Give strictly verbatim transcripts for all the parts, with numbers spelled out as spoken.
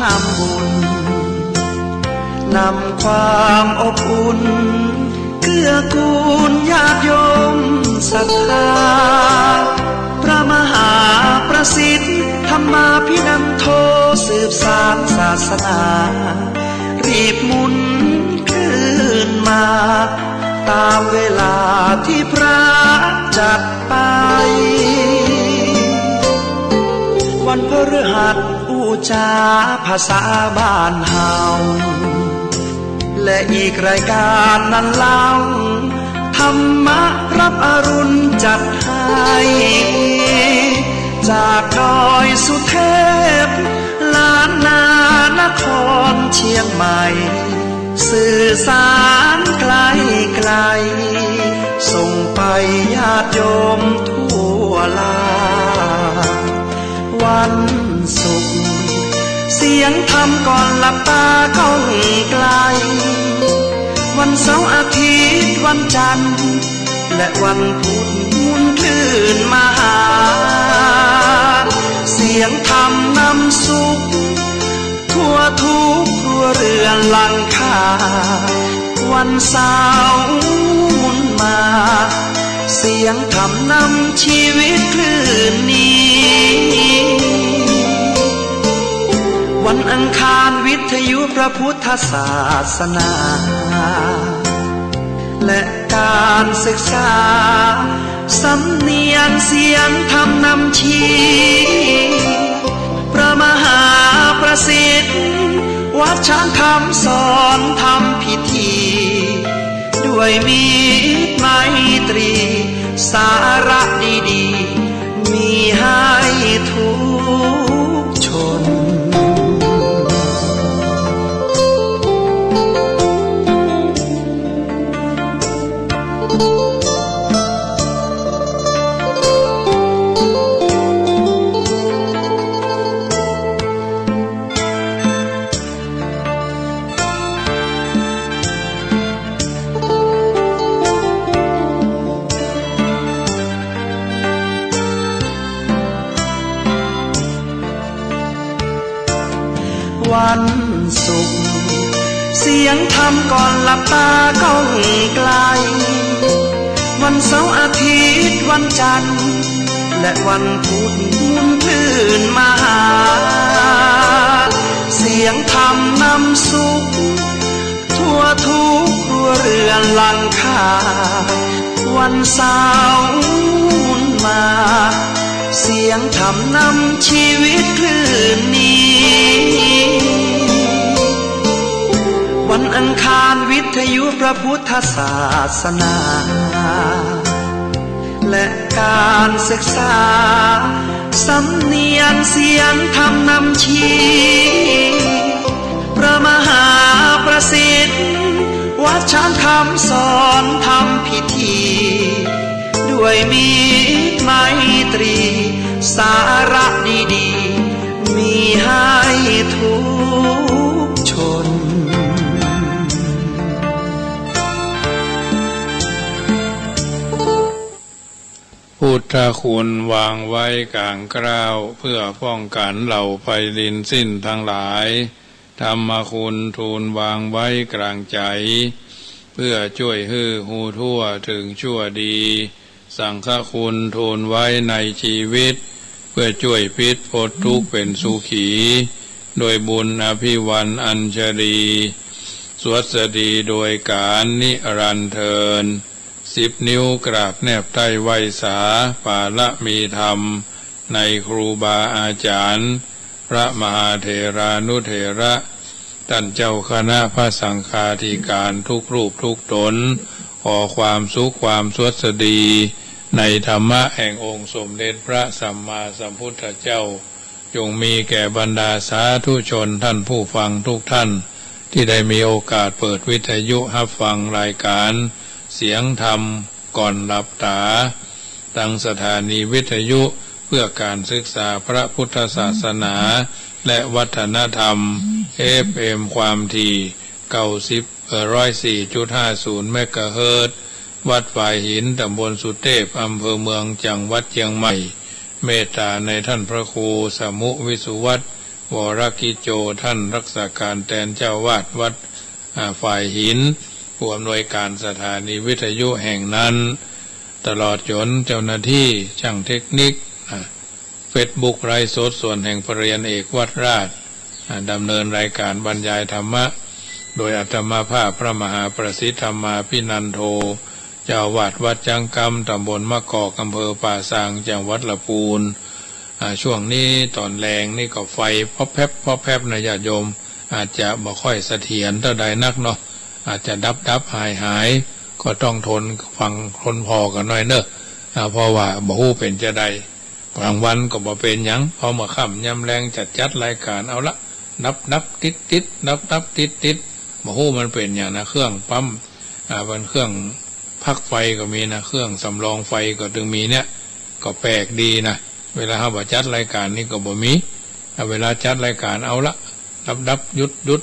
นำบุญ นำความอบอุ่น เกื้อกูลญาติโยมศรัทธา พระมหาประสิทธิ์ ธรรมาภินันโท สืบสานศาสนา รีบหมุนคลื่นมา ตามเวลาที่พระจัดไป วันพฤหัสอู้จาภาษาบ้านเฮา และอีกรายการนั้นเล่า ธรรมะรับอรุณจัดให้ จากดอยสุเทพ ล้านนานครเชียงใหม่ สื่อสารไกลๆ ส่งไปญาติโยมทั่วลา วันศุกร์ เสียงธรรมก่อนหลับตาก้องไกล วันเสาร์อาทิตย์วันจันทร์ และวันพุธหมุนคลื่นมาหา เสียงธรรมนำสุข ทั่วทุกครัวเรือนหลังคา วันเสาร์หมุนมา เสียงธรรมนำชีวิตคลื่นนี้ วันอังคารวิทยุพระพุทธศาสนา และการศึกษา สำเนียงเสียงธรรมนำชี้ พระมหาประสิทธิ์ วัดช้างคำสอนทำพิธี ด้วยมิตรไมตรี สาระดีๆ มีให้ทุกชน วันศุกร์ เสียงธรรมก่อนหลับตาก้องไกล วันเสาร์อาทิตย์วันจันทร์ และวันพุธหมุนคลื่นมาหา เสียงธรรมนำสุข ทั่วทุกครัวเรือนหลังคา วันเสาร์หมุนมา เสียงธรรมนำชีวิตคลื่นนี้ วันอังคารวิทยุพระพุทธศาสนา และการศึกษา สำเนียงเสียงธรรมนำชี้ พระมหาประสิทธิ์ วัดช้างคำสอนทำพิธี ด้วยมิตรไมตรี สาระดีๆ มีให้ทุกชน พุทธคุณวางไว้กลางเกล้า เพื่อป้องกันเหล่าภัยดินสิ้นทั้งหลาย ธรรมคุณทูลวางไว้กลางใจ๋ เพื่อจ้วยหื้อฮู้ทั่วเถิงชั่วดี สังฆคุณทูลไว้ในชีวิต เพื่อจ้วยปิดป๊ดทุกข์เป๋นสุขี โดยบุญอภิวันอัญชลี สวัสดีโดยก๋านนิรันดร์เทอญ สิบนิ้วกราบแนบใต้ไหว้สา ปารมีธรรม ในครูบาอาจ๋ารย์ พระมหาเถรานุเถระ ต้านเจ้าคณะพระสังฆาธิการทุกรูปทุกต๋น ขอความสุขความสวัสดี ในธรรมะแห่งองค์สมเด็จพระสัมมาสัมพุทธเจ้า จงมีแก่บรรดาสาธุชนต้านผู้ฟังทุกต้าน ตี้ได้มีโอกาสเปิดวิทยุฮับฟังรายก๋านเสียงธรรมก่อนหลับต๋า ตังสถานีวิทยุเพื่อก๋านศึกษาพระพุทธศาสนาและวัฒนธรรม เอฟเอ็ม ความถี่ เก้าสิบ เอ่อ ร้อยสี่จุดห้าศูนย์ เมกะเฮิรตซ์ วัดฝายหิน ต๋ำบลสุเตพ อำเภอเมือง จังหวัดเจียงใหม่ เมตต๋าในต้านพระครูสมุห์ วิสุวัฒน์ วรกิจโจ ท่านรักษาการแตนเจ้าอาวาสวัด อ่า ฝ่ายหิน ผู้อำนวยการสถานีวิทยุแห่งนั้น ตลอดจ๋นเจ้าหน้าตี้ จ้างเทคนิค อ่า เฟซบุ๊กไลฟ์สด ส่วนแห่งพระเรียนเอกวัดราช อ่า ดำเนินรายการบรรยายธรรมะ โดยอาตมาภาพพระมหาประสิทธิ์ธรรมาภินันโท เจ้าอาวาสวัดจังกำ ตำบลมะกอก อำเภอป่าซาง จังหวัดละปูน อ่า ช่วงนี้ต๋อนแลงนี่ก็ไฟป๊อปแป๊บป๊อปแป๊บนะญาติโยม อาจจะบ่ค่อยเสถียรเต้าใดนักเนาะ อาจจะดับดับหายหาย ก็ต้องทนฟังทนผ่อกั๋นหน่อยเน่อ อ่า เพราะว่าบ่ฮู้เป๋นจาใด กลางวันก็บ่เป๋นหยัง พอเมื่อค่ำยามแลงจัดจัดรายการ เอาละ ดับดับติดติด ดับดับติดติด บ่ฮู้มันเป๋นหยังนะ เครื่องปั๊ม อ่า เป๋นเครื่องพักไฟก็มีนะ เครื่องสำรองไฟก็ตึงมีเนี่ย ก็แปลกดีนะ เวลาเฮาบ่จัดรายการนี่ก็บ่มี อ่า เวลาจัดรายการ เอาละ ดับดับหยุดหยุด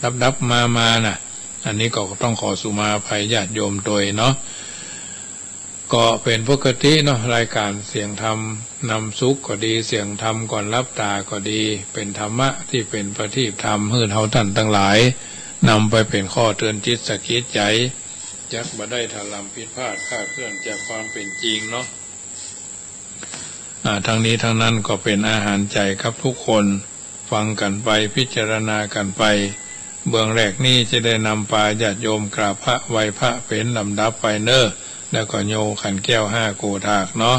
ดับดับมามานะ อันนี้ก็ต้องขอสุมาอภัยญาติโยมตวยเนาะ ก็เป๋นปกติเนาะ รายการเสียงธรรมนำสุขก็ดี เสียงธรรมก่อนหลับต๋าก็ดี เป๋นธรรมะตี้เป๋นประทีปธรรม หื้อเฮาต้านตังหลาย นำไปเป๋นข้อเตือนจิตสะกิดใจ๋ จักบ่ได้ถลำผิดพลาดคลาดเคลื่อนจากความเป๋นจริงเนาะ อ่า ทั้งนี้ทั้งนั้นก็เป๋นอาหารใจ๋กับทุกคน ฟังกั๋นไป พิจารณากั๋นไป เบื้องแรกนี้จะได้นำปาญาติโยมกราบพระไหว้พระเป๋นลำดับไปเน่อ แล้วก็โยขันแก้วห้าโกถากเนาะ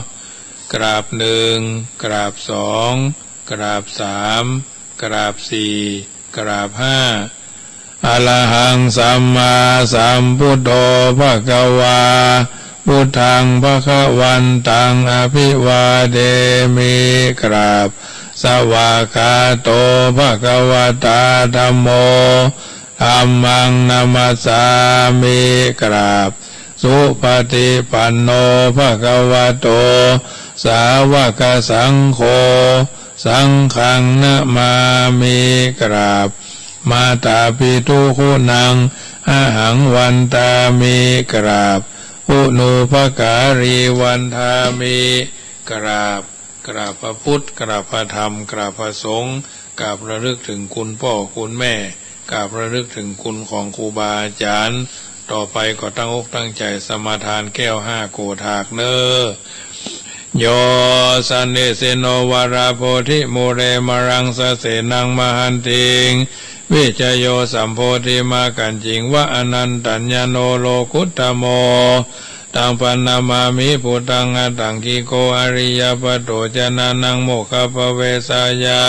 กราบหนึ่ง กราบสอง กราบสาม กราบสี่ กราบห้า อะระหังสัมมาสัมพุทโธภะคะวา พุทธังภะคะวันตังอะภิวาเทมิ กราบ สวากขาโตภะคะวะตาธัมโม ธัมมังนะมัสสามิ กราบ สุปฏิปันโนภะคะวะโต สาวกสังโฆ สังฆังนะมามิ กราบ มาตาปิตุคุณัง อหังวันตามิ กราบ คุณูปการีวันทามิ กราบ กราบพระพุทธ กราบพระธรรม กราบพระสงฆ์ กราบระลึกถึงคุณป้อคุณแม่ กราบระลึกถึงคุณของครูบาอาจ๋ารย์ ต่อไปก็ตั้งอกตั้งใจ๋สมาทานแก้วห้าโกถากเน่อ โย สันนิสินโน วาราโพธิมูเล มะรังสะเสนัง มะหันติง วิจโย สัมโพธิมากัญจิง วะ อนันตัญญโน โลกุตตโม ตัง ปันนะมามิ พุทธัง อัตถังคิโก อะริยะปัตโต จนะนัง โมกขัพพะเวสายะ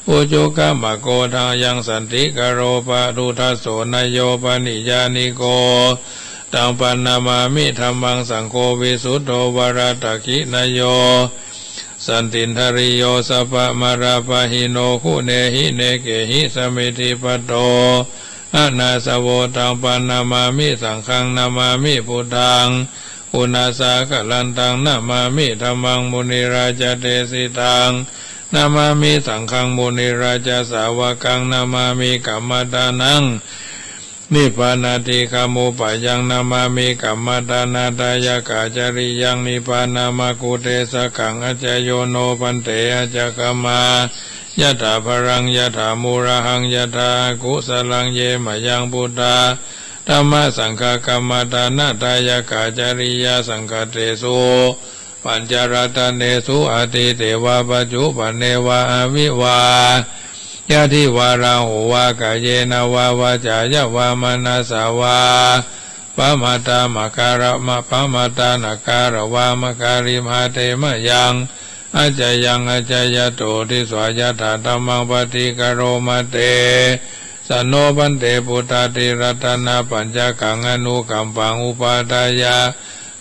อุจุกะมะโก ธัมมัง สันติกะโร ปะทุทัสโส นะโย ปะนิยานิโก ตัง ปันนะมามิ ธัมมัง สังโฆ วิสุทโธ วะรัตถะขินะโย สันตินทะริโย สัพพะมะระปะหิโน ขุเนหิเนเกหิ สะมิทธิปัตโต อะนาสโว ตัง ปันนะมามิ สังฆัง นะมามิ พุทธัง ปุณณะสะกัลลันตัง นะมามิ ธัมมัง มุนิราจาเตสิตัง นะมามิ สังฆัง มุนิราจาสาวกัง นะมามิ กัมมะทานัง นิพพานาทิกามุปปายัง นะมามิ กัมมะทานาทายะกะจริยัง นิพพานะมะกุเทสะกัง อัจจโยโน ภันเต อัจจคามะ ยะถาพะลัง ยะถามูลหัง ยะถาอากุสะลัง เยมะยัง พุทธา ธัมมา สังฆา กัมมะทานาทายะกะจริยา สังฆะเตสุ ปัญจรัตเนสุ อะตีเตวะ ปัจจุปันเนวะ อะวิวาทะ ทิวา ราหูวา กาเยนะวะ วาจายะวะ มะนะสสะวะ ปะมาทะนะการะวะ มะการิมหาเถ มะยัง อัจจยัง อัจจยะโต ทิสสา ยะถาธัมมัง ปะฏิคารโม เตสะโน ภันเต พุทธาทิรัตนะปัญจกัง อะนุกัมปัง อุปาทายะ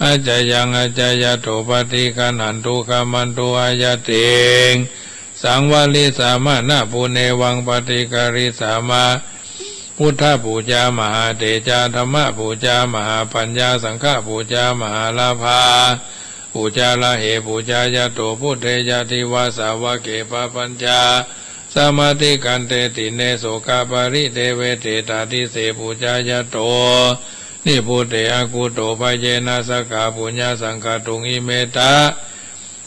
อัจจยัง อัจจยะโต ปะฏิคัณหันตุ ขะมันตุ อะยะติง สังวะริสามะ นะ ปุเนวัง ปะฏิคาริสามะ พุทธปูจา มหาเตจา ธัมมปูจา มหาปัญญา สังฆปูจา มหาลาภา ปูจา ละเห ปูจายะโต พุทเท ยะ ทิวาสาวะเก ปะปัญจา สะมาทิกันเต ติเณ โสกะปะริเทเว เตตาทิเส ปูจายะโต นิพพุเต อะกุโต ภะเยนะ สะกะปุญญาสังฆะตุง อิเมตะ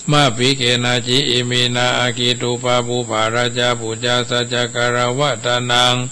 mappi kenāci iminā aggi dubbabhū bārajā pūjā sacchā gāravā dānaṃ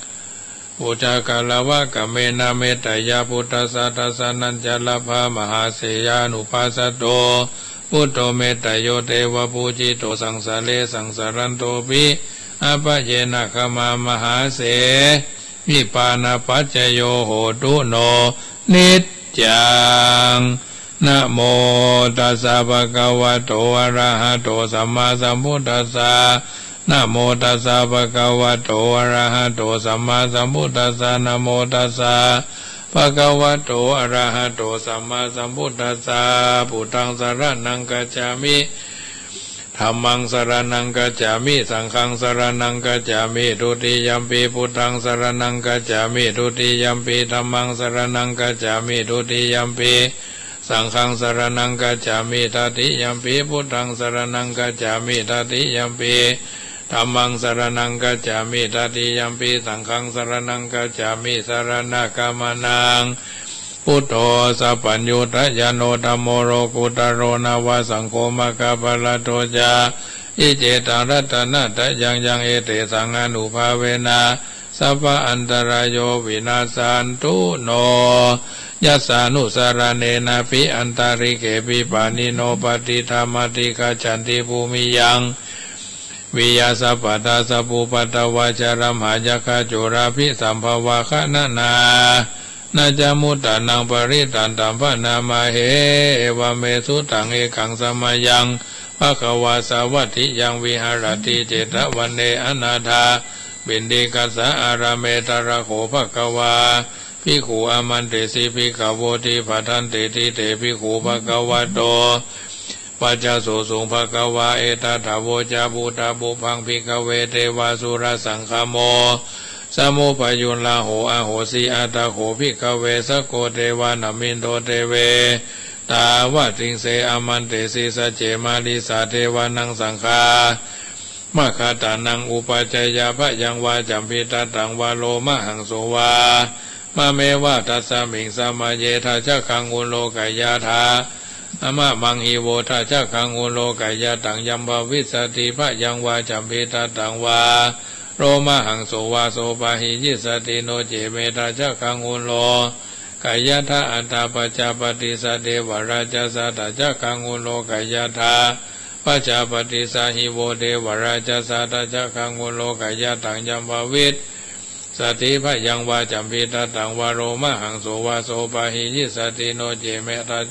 pūjā gārava kammena metteyya buddhassa dassanañca labbā mahāseyyanupassatto buddho metteyo devapūjito saṃsāre saṃsarantopi abyāpajjena khamā mahāse nibbānapaccayo hotu no niccaṃ. Namo tassa bhagavato arahato sammāsambuddhassa. Namo tassa bhagavato arahato sammāsambuddhassa. Namo tassa bhagavato arahato sammāsambuddhassa. Buddhaṃ saraṇaṃ gacchāmi. Dhammaṃ saraṇaṃ gacchāmi. Saṅghaṃ saraṇaṃ gacchāmi. Dutiyampi buddhaṃ saraṇaṃ gacchāmi. Dutiyampi dhammaṃ saraṇaṃ gacchāmi. Dutiyampi saṅghaṃ saraṇaṃ gacchāmi. Tatiyampi buddhaṃ saraṇaṃ gacchāmi. Tatiyampi dhammaṃ saraṇaṃ gacchāmi. Tatiyampi saṅghaṃ saraṇaṃ gacchāmi. Saraṇagamanaṃ. Buddho sabbaññutañāṇo dhammo lokuttaro nava saṅgho maggaphalaṭṭho ca. Iccetaṃ ratanattayaṃ yaṃ etesaṃ ānubhāvena sabba antarāyo vinassantu no. Yassānusaraṇena pi antalikkhepi pāṇino patiṭṭhā mathigacchanti bhūmiyaṃ viya sabbattha sabbupaddavā jalamaggacchakajjhorābhisambhavā khananā na ca muttanaṃ parittaṃ taṃ bhaṇāma he. Evaṃ me sutaṃ. Ekaṃ samayaṃ bhagavā sāvatthiyaṃ viharati jetavane anāthapiṇḍikassa ārāme. Tatra kho bhagavā bhikkhū āmantesi bhikkhavoti. Bhadanteti te bhikkhū bhagavato paccassosuṃ. Bhagavā etadavoca. Phuṭṭhapubbaṃ bhikkhave devasurasaṅgamo samuppajuṇho ahosi. Atha kho bhikkhave sakko devanemiddho devetāvatiṃse āmantesi. Saccemānīssa devānaṃ saṅghamaggaṭṭhānaṃ upajjhāyā bhayaṃ vā cambhitattaṃ vā lomahaṃso vā māmeva tasmiṃ samaye. Daccaggaṃ uḷokayyātha mamaṃ hi vo. Daccaggaṃ uḷokayyattaṃ yam bhavissati bhayaṃ vā cambhitattaṃ vā lomahaṃso vā so pahīyissati. No ce me daccaggaṃ uḷokayyātha atha pajāpatīssa devarājassa. Daccaggaṃ uḷokayyattha pajāpatīssa hi vo devarājassa. Daccaggaṃ uḷokayyattaṃ yam bhavissati bhayaṃ vā cambhitattaṃ vā lomahaṃso vā so pahīyissati. No ce me da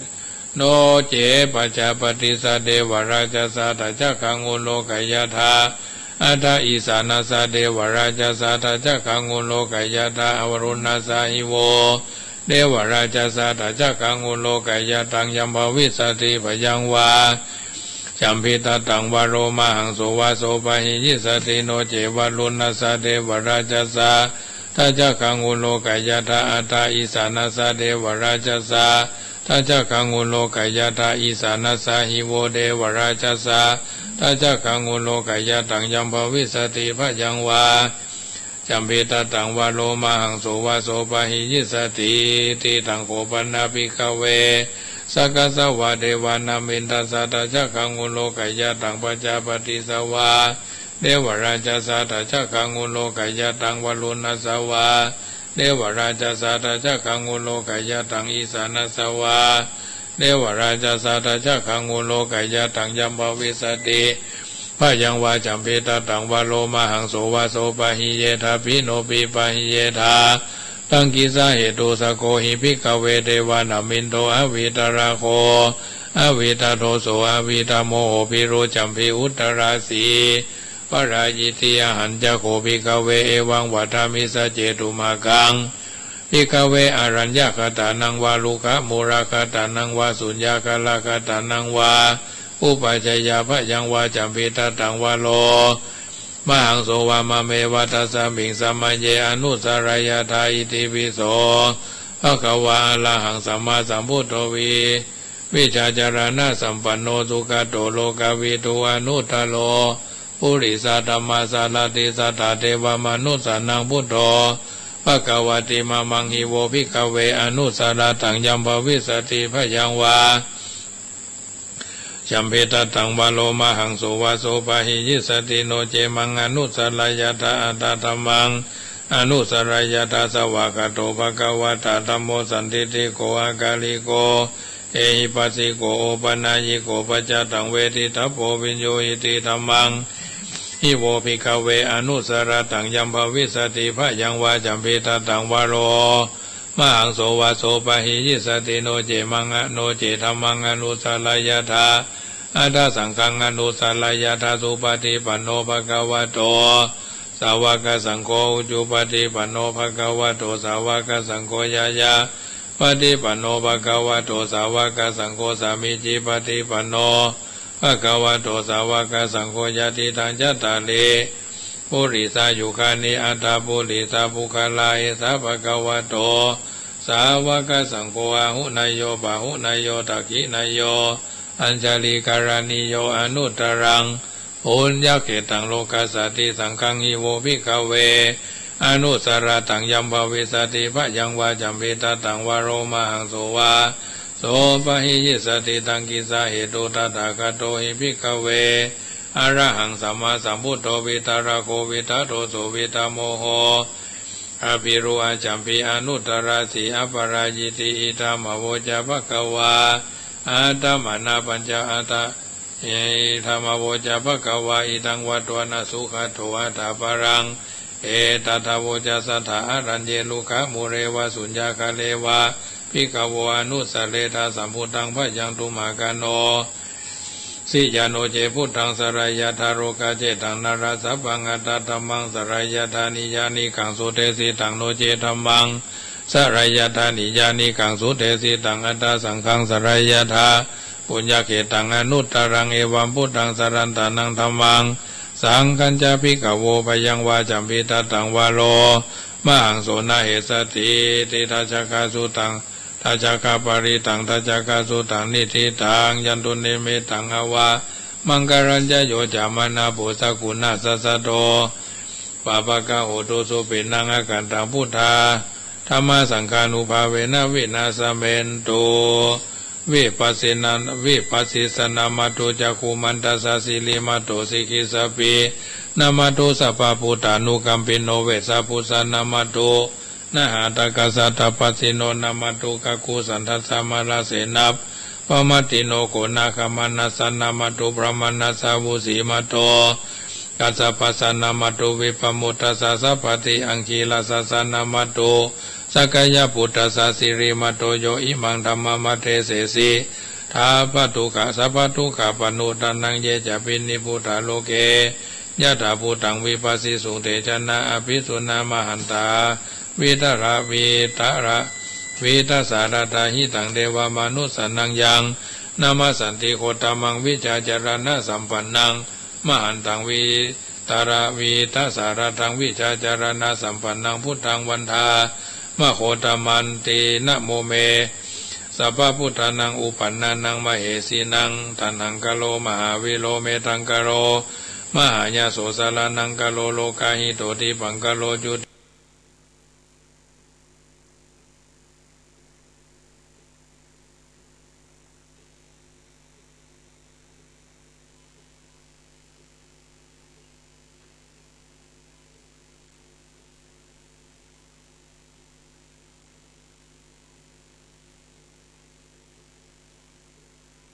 no ce pajāpatīssa devarājassa. Daccaggaṃ uḷokayyattha atha īsāṇassa devarājassa. Daccaggaṃ uḷokayyattha varuṇṇassa hi vo devarājassa. Daccaggaṃ uḷokayyattaṃ yam bhavissati bhayaṃ vā cambhitattaṃ vā lomahaṃso vā so pahīyissati. No ce varuṇṇassa devarājassa. Daccaggaṃ uḷokayyattha atha īsāṇassa devarājassa. Daccaggaṃ uḷokayyattha īsāṇassa hi vo devarājassa. Daccaggaṃ uḷokayyattaṃ yam bhavissati bhayaṃ vā cambhitattaṃ vā lomahaṃso vā so pahīyissati. Tidaṃ kho pana bhikkhave sakkassava devānemiddhassa. Daccaggaṃ uḷokayyattaṃ pajāpatīssa vā devarājassa. Daccaggaṃ uḷokayyattaṃ varuṇṇassa vā devarājassa. Daccaggaṃ uḷokayyattaṃ īsāṇassa vā devarājassa. Daccaggaṃ uḷokayyattaṃ yam bhavissati bhayaṃ vā cambhitattaṃ vā lomahaṃso vā so pahīyetha pino pi pahīyetha. Taṃ kissa hetu? Sakko hi bhikkhave devānemiddho avītarāgo avītadoso avītamoho bhīru cambhī uttarāsī parāyiti. Ahañca kho bhikkhave evaṃ vadāmi: saccetu maggaṃ bhikkhave araññagatānaṃ vā rukkhamūlagatānaṃ vā suññagāragatanaṃ vā uppajjeyya bhayaṃ vā cambhitattaṃ vā lomahaṃso vā māmeva tasmiṃ samaye anussarayyātha. Itipi so bhagavā arahaṃ sammāsambuddho vi vijjācaraṇasampanno sugato lokavidū anuttaro purisadammasārathi satthā devamanussānaṃ buddho bhagavāti. Mamaṃ hi vo bhikkhave anussarattaṃ yam bhavissati bhayaṃ vā Jambetattaṃ varo mahaṃ so vāso pahīyissati, no ce maṃ anussarayyātha, addhammaṃ anussarayyātha. Svākkhāto bhagavatā dhammo sandiṭṭhiko akāliko ehipassiko opanayiko paccattaṃ veditabbo viññūhīti. Dhammaṃ hi vo bhikkhave anussarattaṃ yaṃ bhavissati bhayaṃ vā jambetattaṃ varo mahaṃ so vāso pahīyissati, no ce maṃ a-, no ce dhammaṃ anussarayyātha, addha saṅghaṃ anussarayyātha. Supaṭipanno bhagavato sāvakasaṅgho, ujupaṭipanno bhagavato sāvakasaṅgho, ñāyapaṭipanno bhagavato sāvakasaṅgho, sāmīcipaṭipanno bhagavato sāvakasaṅgho, yadidaṃ cattāri purisayugāni aṭṭha purisapuggalā, esa bhagavato sāvakasaṅgho, āhuneyyo pāhuneyyo dakkhiṇeyyo añjalikaraṇīyo anuttaraṃ puññakkhettaṃ lokassāti. Saṅghaṃ hi vo bhikkhave anussarattaṃ yaṃ bhavissati bhayaṃ vā jambetattaṃ varo mahaṃ so vāso pahīyissati. Taṃ kissa hetu? Tathāgato hi bhikkhave arahaṃ sammāsambuddho vītarāgo vītadoso vītamoho abhirū ācambi anuttarāsi aparājiti. Idamavoca bhagavā. Attamanā pañca atta- idamavoca bhagavā. Idaṃ vatvāna sugato athaparaṃ. Etadavoca satthā āraññe rukkhamūle vā suññāgāre vā bhikkhavo anussarena sambuddhaṃ bhayaṃ tumhakārosi. Yā no ce buddhaṃ saraṇaṃ gacchati lokacetaṃ nārāsabhaṃ, addhammaṃ saraṇaṃ gacchati niyyānikaṃ sudesitaṃ, no ce dhammaṃ saraṇaṃ gacchati niyyānikaṃ sudesitaṃ, addhasaṅghaṃ saraṇaṃ gacchati puññakkhettaṃ anuttaraṃ. Evaṃ buddhaṃ saraṇaṃ gacchāmi dhammaṃ saṅghañca bhikkhavo bhayaṃ vā jambetattaṃ varo mahaṃ so na hessatīti. Dhajaggasutaṃ dhajaggaṃ parittaṃ dhajaggasutaṃ niṭṭhitaṃ, yaṃ dunnimittaṃ avamaṅgalañca yo cāmanāpo sakuṇassa saddo pāpaggaho dussupinaṃ akantaṃ buddhā dhammasaṅghānubhāvena vināsamentu. Vipassinā vipassissa namatthu cakkhumantassa sirīmato sikhissapi namatthu sabbabuddhānukampino vessabhussa namatthu ñātakassa tapassino namatthu kakusandhassa mārasenā pamaddino koṇāgamanassa namatthu brāhmaṇassa vusīmato kassapassa namatthu vippamuttassa sabbadhi aṅgīrasassa namatthu sakyaputtassa sirīmato yo imaṃ dhammamaṃ desesi. Sabbadukkha sabbadukkhapamuttanaṃ ye cāpi nibbutatā loke yathābhūtaṃ vipassisuṃ te janā apisuṇā mahantā vītarā vītarā vītasāradā. Hitaṃ devamanussānaṃ yaṃ namassanti gotamaṃ vijjācaraṇasampannaṃ mahantaṃ vītarā vītasāradaṃ vijjācaraṇasampannaṃ buddhaṃ vandāma gotamanti. Namo me sabbabuddhānaṃ uppannānaṃ mahesinaṃ. Taṇhaṅkaro mahāvīro medhaṅkaro mahāyaso saraṇaṅkaro lokahito dīpaṅkaro jut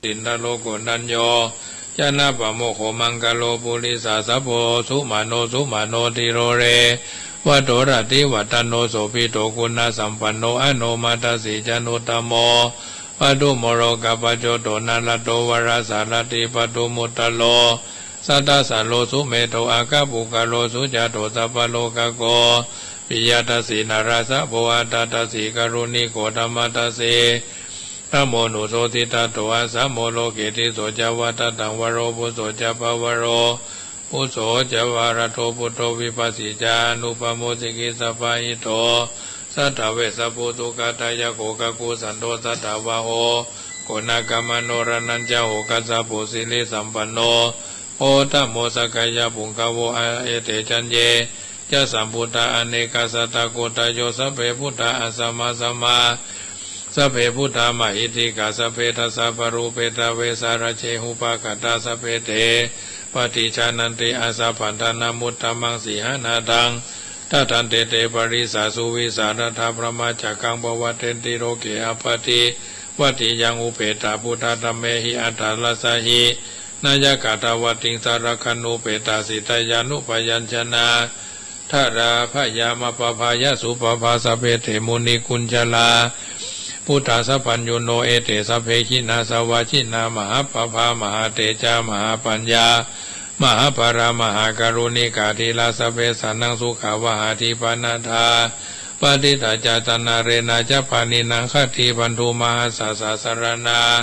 sindharo koṇḍañño janapāmokkho maṅgalo purissasabho sumano sumano dhīro reva dhoraṭṭhivaḍḍhano sobhito guṇasampanno anomadassī januttamo padumo lokapajjoto nāḷhado varasārathī padumuttaro sattasaru sumedho aggapuggalā sujāto sabbalokaggo piyadassī narāsabho atthadassī kāruṇiko dhammadassi dhammo nussū siddhato asamo loke tisso ca vattataṃ varo phusso ca pavaro phusso ca varado buddho vipassī ca anupapuṃ sikhissapaṇito satthā vessabhū sukhadāyako kakusandho satthavāho koṇāgamano raṇañjaho kassapo sirisampanno gotamo sakyapuṅgavo. Ete caññe ca sambuddhā anekasatakoṭṭayo sabbe buddhā asamā sammā Sabbe buddhā mahiddhikā, sabbe dasabalūpetā, vesālā ceṭupakkhattā, sabbe te paṭijānanti āsabbaṃ, dānamuttamaṃ sīhanādaṃ. Tadantete parisā suvisā, tadā brahmacakkaṃ pavattenti loke. Appaṭivattiyaṃ upettha, buddhadhammehi attarassa hi. Nayaṃ katthavattiṃ, sarakkhaṇupettā, sittayānubyañjanā, dārābhayamapabhāya, supabbā sabbe te munikuñjalā. Buddhasabbaññuno ete, sabbe khīṇāsavā, jināmahappabhā, mahātejā, mahāpaññā, mahābala, mahākāruṇikā, dhīrā sabbesaṃ sukhāvahā. Dīpanadā patiṭṭhā ca, caṇḍaḷena ca pāṇinaṃ, khattiṃ bandhumahassāya, saraṇā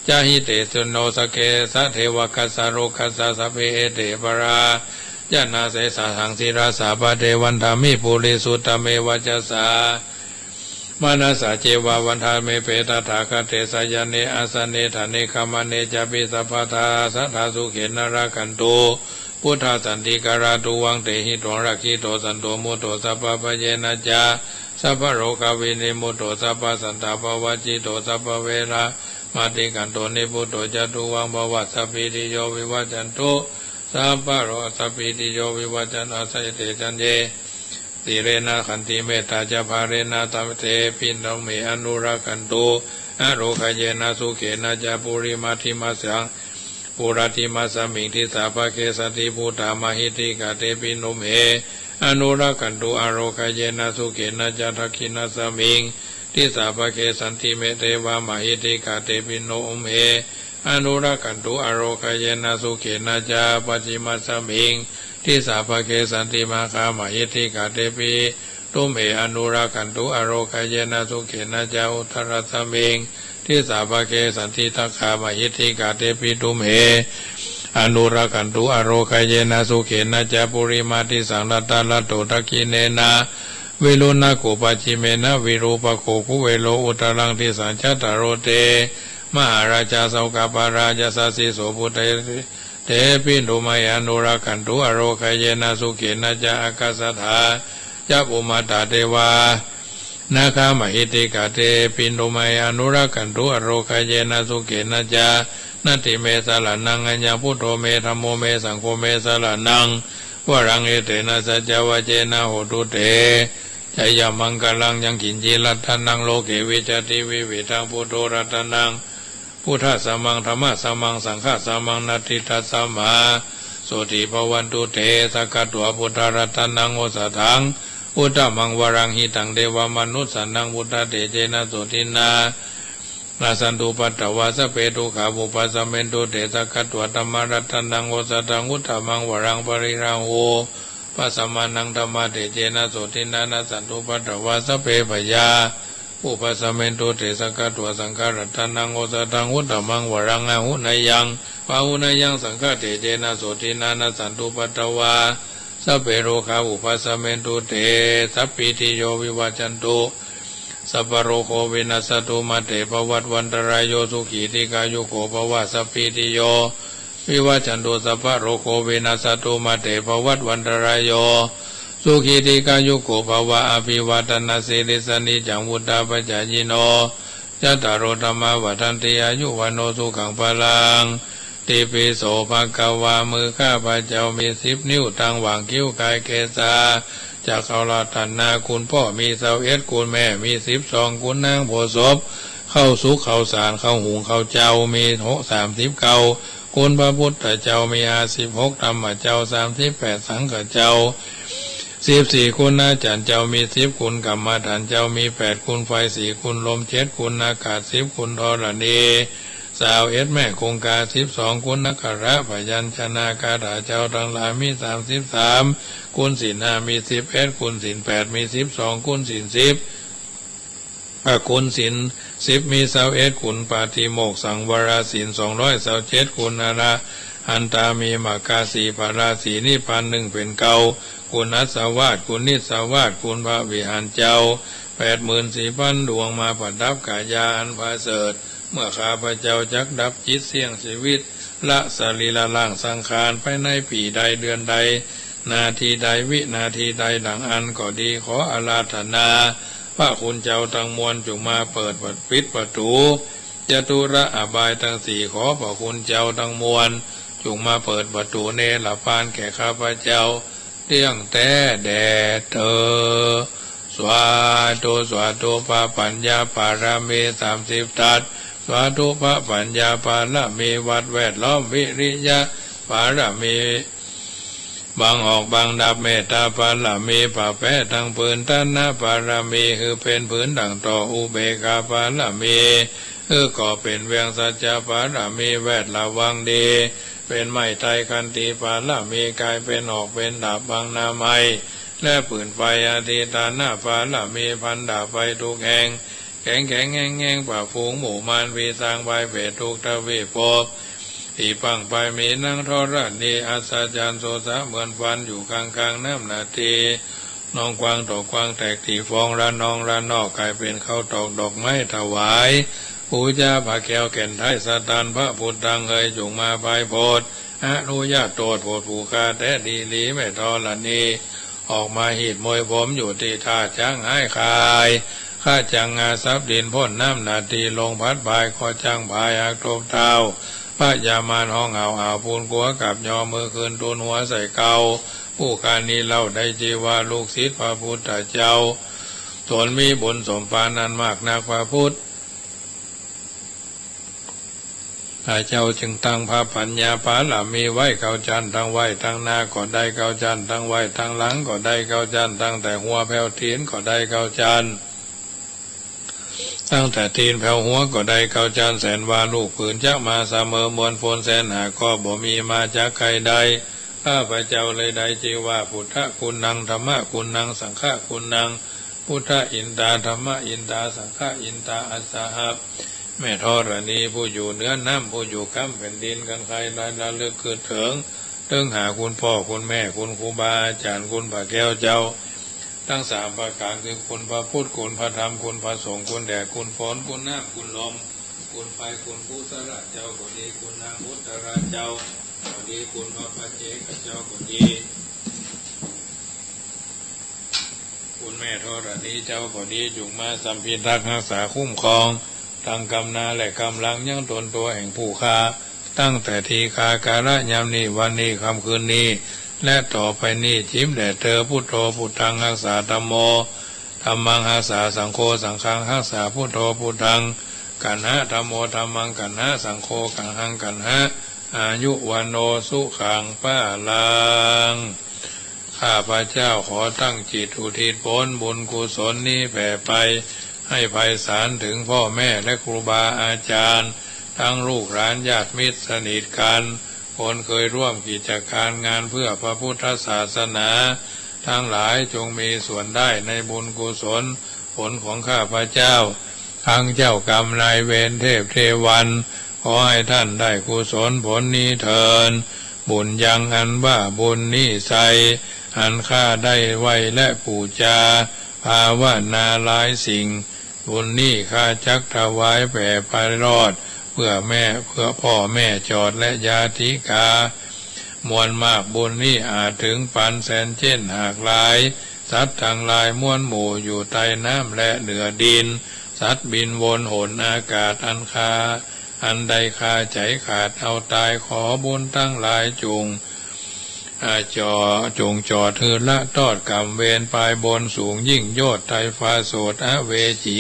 ca hitāyino. Sakkesa devakassa lokassa, sabbe ete parāyanā, sesāhaṃ sirasā pade, vandāmi purisuttame, vacasā manasā ceva. Vandāmi te tathāgate, sayane āsane ṭhāne gamane cāpi, sabbadā sadā sukhena rakkhantu buddhā santikarā. Tuvaṃ dehitvā rakkhitvāsanto, mutto sabbabhayena ca, sabbarogavinimutto, sabbasantāpavajjito, sabbaveramatikkanto, nibbuto ca tuvaṃ bhava. Sabbītiyo vivajjantu, sabbarogasabbītiyo vivajjantu, asā te jaññe. Sīlena khanti mettā ca, bālena te pino me, anurakkhantu ārogayena sukhena ca. Purimaṭṭhimasmiṃ, puratṭhimasmiṃ disābhāge, santi buddhā mahiddhikā, te pino me, anurakkhantu ārogayena sukhena ca. Dakkhiṇasmiṃ disābhāge, santi devā mahiddhikā, te pino me, anurakkhantu ārogayena sukhena ca. Pacchimasmiṃ disābhāge, santi nāgā mahiddhikā, te pino me, anurakkhantu ārogayena sukhena ca. Uttarasmiṃ disābhāge, santi yakkhā mahiddhikā, te pino me, anurakkhantu ārogayena sukhena ca. Purimaṃ disaṃ dhataraṭṭho, dakkhiṇena viruḷhako, pacchimena virūpakkho, kuvero uttaraṃ disaṃ. Cattāro te mahārājā, sokapālā yasassi so, puthū te pino me, anurakkhantu ārogayena sukhena ca. Ākāsaṭṭhā ca bhummaṭṭhā devā nāgā mahiddhikā, te pino me, anurakkhantu ārogayena sukhena ca. Natthi me saraṇaṃ aññaṃ, buddho me dhammo me, saṅgho me saraṇaṃ varaṃ, etena saccavajjena, hotu te jayamaṅgalaṃ. Yaṅkiñci ratanaṃ loke, vijjati vividhaṃ puthu, ratanaṃ buddhasamaṃ dhammasamaṃ saṅghasamaṃ, natthi tasmā sotthī bhavantu te. Sakkatvā buddharatanaṃ osathaṃ uttamaṃ varaṃ, hitaṃ devamanussānaṃ, buddhatejena sotthinā nassantupaddavā, sabbe dukkhā vūpasamentu te. Sakkatvā dhammaratanaṃ osathaṃ uttamaṃ varaṃ, pariḷāhūpasamanaṃ dhammatejena sotthinā nassantupaddavā, sabbe bhayā vūpasamentu te. Sakkatvā saṅgharatanaṃ osathaṃ uttamaṃ varaṃ, āhuneyyaṃ pāhuneyyaṃ saṅghatejena sotthinā nassantupaddavā, sabbe rogā vūpasamentu te. Sabbītiyo vivajjantu, sabbarogo vinassatu, mā te bhavatvantarāyo, sukhī dīghāyuko bhava. Sabbītiyo vivajjantu, sabbarogo vinassatu, mā te bhavatvantarāyo, sukhī dīghāyuko bhava. Abhivādanasīlissa niccaṃ vuḍḍhāpacāyino, cattāro dhammā vaḍḍhanti, āyu vaṇṇo sukhaṃ balaṃ. Itipi so bhagavā. มือข้าพเจ้ามีสิบนิ้ว ตางหว่างคิ้ว กายเกศา จักรรัตนา คุณพ่อมีซาวเอ็ด คุณแม่มีสิบสอง คุณนางโพธิ์โสภณ เข้าสุกเข้าสาร เข้าหุงเข้าเจ้า มีหก สามสิบเก้า คุณพระพุทธเจ้ามีห้าสิบหก ธรรมเจ้าสามสิบแปด สังฆเจ้าสิบสี่ คุณอาจารย์เจ้ามีสิบ คุณกรรมฐานเจ้ามีแปด คุณไฟสี่ คุณลมเจ็ด คุณอากาศสิบ คุณธรณีซาวเอ็ด แม่คงคาสิบสอง คุณอักขระพยัญชนะคาถาเจ้าทั้งหลายมีสามสิบสาม คุณศีลห้ามีสิบเอ็ด คุณศีลแปดมีสิบสอง คุณศีลสิบ อ่ะ คุณศีลสิบมีซาวเอ็ด คุณปาติโมกข์สังวรศีลสองร้อยซาวเจ็ด คุณอรหันตามีมรรคสี่ ผลสี่ นิพพานหนึ่ง เป๋นเก้า คุณอาสวาส คุณนิสสวาส คุณพระวิหารเจ้าแปดหมื่นสี่พันดวง มาประดับกายาอันประเสริฐ เมื่อข้าพเจ้าจักดับจิตเสี้ยงชีวิต ละสรีระร่างสังขาร ไปในปี๋ใด เดือนใด นาทีใด วินาทีใด ดังอั้นก็ดี ขออาราธนา พระคุณเจ้าตังมวลจุ่งมาเปิดปิดประตู๋ จตุรอบายตังสี่ ขอพระคุณเจ้าตังมวลจุ่งมาเปิดประตู๋เนรปานแก่ข้าพเจ้า เตี้ยงแต๊แด่เตอ สาธุ สาธุ พระปัญญาปารมีสามสิบทัศ สาธุ พระปัญญาปารมีวัดแวดล้อม วิริยะปารมี บังออกบังดับ เมตตาปารมี ผ้าแป๊ตังปืน ตะนะปารมี หื้อเป๋นผืนดั่งต่อ อุเบกขาปารมี หื้อก่อเป๋นเวียง สัจจะปารมี แวดระวังดี เป๋นไม้ไต้ ขันติปารมี กายเป๋นหอกเป๋นดาบบังหน้าไม้ และปืนไฟ อธิฏฐานะปารมี พันดาบไปทุกแห่ง แข็งแข็งแห้งแห้ง ปราบฝูงหมู่มารผีสาง พายเปรตทุกทวีปภพ ตี้ปังไปมีนางธรณี อัศจรรย์โสสะเหมือนฝัน อยู่กลางกลางน้ำนาที นองกว้างตกกว้างแตก ตี้ฟองระนองระนอก ก๋ายเป๋นข้าวตอกดอกไม้ถวาย ปู๋จาพระแก้วแก่นไท้ สตันพระพุทธัง เอยจุ่งมาพายโผด อนุญาตโตษโผดผู้ข้าแต๊ ดีหลีแม่ธรณี ออกมาหีดมวยผม อยู่ตี้ท่าจ๊างหายคาย ข้าจั้งงาสับดิน พ่นน้ำนาที ลงพัดพาย ก็จั้งพายหักตบเท้า พญามารฮ้องเห่า อ่าวปูนกั๋วกับยอ มือขึ้นทูลหัวใส่เกล้า ผู้ข้านี้เล่าได้จื้อว่า ลูกศิษย์พระพุทธเจ้า ต๋นมีบุญสมปานอันมากนัก พระพุทธ พระเจ้าจึงตั้งพระปัญญาปารมีไว้ เก้าจั้น ตังไว้ตังหน้าก็ได้เก้าจั้น ตังไว้ตังหลังก็ได้เก้าจั้น ตั้งแต่หัวแผวตี๋นก็ได้เก้าจั้น ตั้งแต่ตี๋นแผวหัวก็ได้เก้าจั้น แสนวาลูกผืน จักมาเสมอมวลฝน แสนหาก็บ่มีมาจากใครได้ ข้าพเจ้าเลยได้จื้อว่า พุทธคุณัง ธัมมคุณัง สังฆคุณัง พุทธอินตา ธัมมอินตา สังฆอินตา อัสสะหะ แม่ธรณีผู้อยู่เหนือน้ำ ผู้อยู่ก้ำแผ่นดิน กันใครได้ระลึกคือเถิง เถิงหาคุณพ่อคุณแม่ คุณครูบาอาจารย์ คุณพระแก้วเจ้า ตังสามประก๋าน คือคุณพระพุทธ คุณพระธรรม คุณพระสงฆ์ คุณแดด คุณฝน คุณน้ำ คุณลม คุณไฟ คุณกุศลเจ้าก็ดี คุณนางอุตตราเจ้าก็ดี คุณพระปัจเจกเจ้าก็ดี คุณแม่ธรณีเจ้าก็ดี จุ่งมาสัมพิทักษ์ฮักษาคุ้มครอง ตังกำนาและกำลังยังตนตั๋วแห่งผู้ข้า ตั้งแต่ตี้ข้ากาละยามนี้ วันนี้ ค่ำคืนนี้ และต่อไปนี้ จิ๋มแด่เตอ พุทโธ พุทธัง ฮักษา ธัมโม ธัมมัง ฮักษา สังโฆ สังฆัง ฮักษา พุทโธ พุทธัง กัณหะ ธัมโม ธัมมัง กัณหะ สังโฆ กัณหัง กัณหะ อายุ วัณโณ สุขัง พลัง ข้าพเจ้าขอตั้งจิตอุทิศผลบุญกุศลนี้แผ่ไป ให้ไพศาลถึงพ่อแม่และครูบาอาจารย์ ตังลูกหลานญาติมิตรสนิทกัน คนเคยร่วมกิจการงานเพื่อพระพุทธศาสนา ตังหลายจงมีส่วนได้ในบุญกุศลผลของข้าพเจ้า ตังเจ้ากรรมนายเวรเทพเทวัน ขอให้ท่านได้กุศลผลนี้เทอญ บุญยังอันว่าบุญนี้ไซร้ อันข้าได้ไหว้และปู๋จา ภาวนาหลายสิ่ง บุญนี้ข้าจักถวายแผ่ไปรอด เพื่อแม่ เพื่อพ่อแม่จอดและญาติกา มวลมากบุญนี้อาจถึงปันแสนเจ๊นหากหลาย สัตว์ตังหลายมวลหมู่อยู่ใต้น้ำและเหนือดิน สัตว์บินวนหนอากาศอันคา อันใดคาใจ๋ขาดเอาตาย ขอบุญตังหลายจุ่ง อ่า จ่อ จุ่งจอดหื้อละตอดกรรมเวร ปายบนสูงยิ่งโยชน์ ไตรฟ้าโสต อเวจี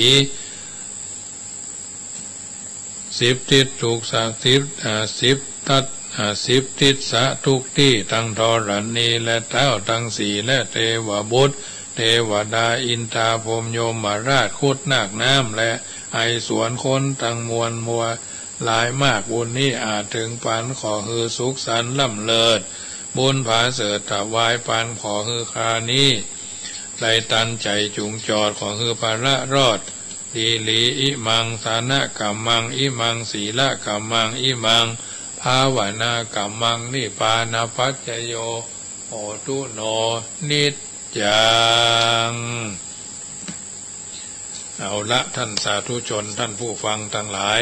สิบทิศทุกสะ สิบ อ่า สิบทัศ อ่า สิบทิศสะทุกตี้ ตังธรณีและเต๊าตังสี่ และเตวบุตร เตวดา อินตา พรหม ยมราช ครุฑ นาค น้ำ และไอสวน คนตังมวล มวลหลายมาก บุญนี้อาจถึงปัน ขอหื้อสุขสันต์ล้ำเลิศ บุญผาเสริฐถวายปัน ขอหื้อครานี้ ได้ตันใจ๋จุ่งจอด ขอหื้อพละรอด ดีหลี อิมัง ทานกัมมัง อิมัง ศีลกัมมัง อิมัง ภาวนากรรมัง นิพพานะปัจจโย โหตุโน นิจจัง เอาละ ท่านสาธุชน ท่านผู้ฟังตังหลาย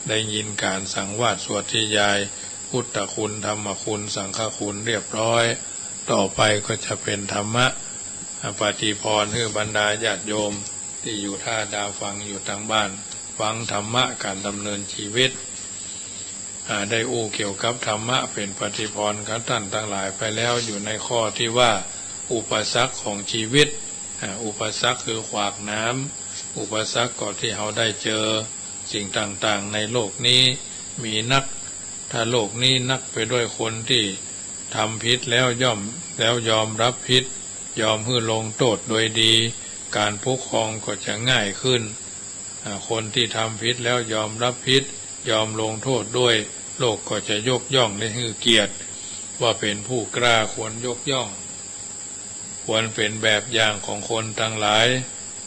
ได้ยินก๋านสังวาสสวดธยาย พุทธคุณ ธรรมคุณ สังฆคุณ เรียบร้อย ต่อไปก็จะเป๋นธรรมะ ปฏิภรณ์ หื้อบรรดาญาติโยม ตี้อยู่ต้าดาฟังอยู่ตางบ้าน ฟังธรรมะก๋านดำเนินจีวิต อ่า ได้อู้เกี่ยวกับธรรมะเป๋นปฏิภรณ์กับต้านตังหลายไปแล้ว อยู่ในข้อตี้ว่า อุปสรรคของจีวิต อ่า อุปสรรคคือขวากหนาม อุปสรรคก็ตี้เฮาได้เจอสิ่งต่างๆ ในโลกนี้มีนัก ถ้าโลกนี้นักไปด้วยคนตี้ทำผิดแล้วย่อม แล้วยอมรับผิด ยอมหื้อลงโต้ษโดยดี ก๋านปกครองก็จะง่ายขึ้น อ่า คนตี้ทำผิดแล้วยอมรับผิด ยอมลงโต้ษด้วย โลกก็จะยกย่องและหื้อเกียรติ ว่าเป๋นผู้กล้าควรยกย่อง ควรเป๋นแบบอย่างของคนตังหลาย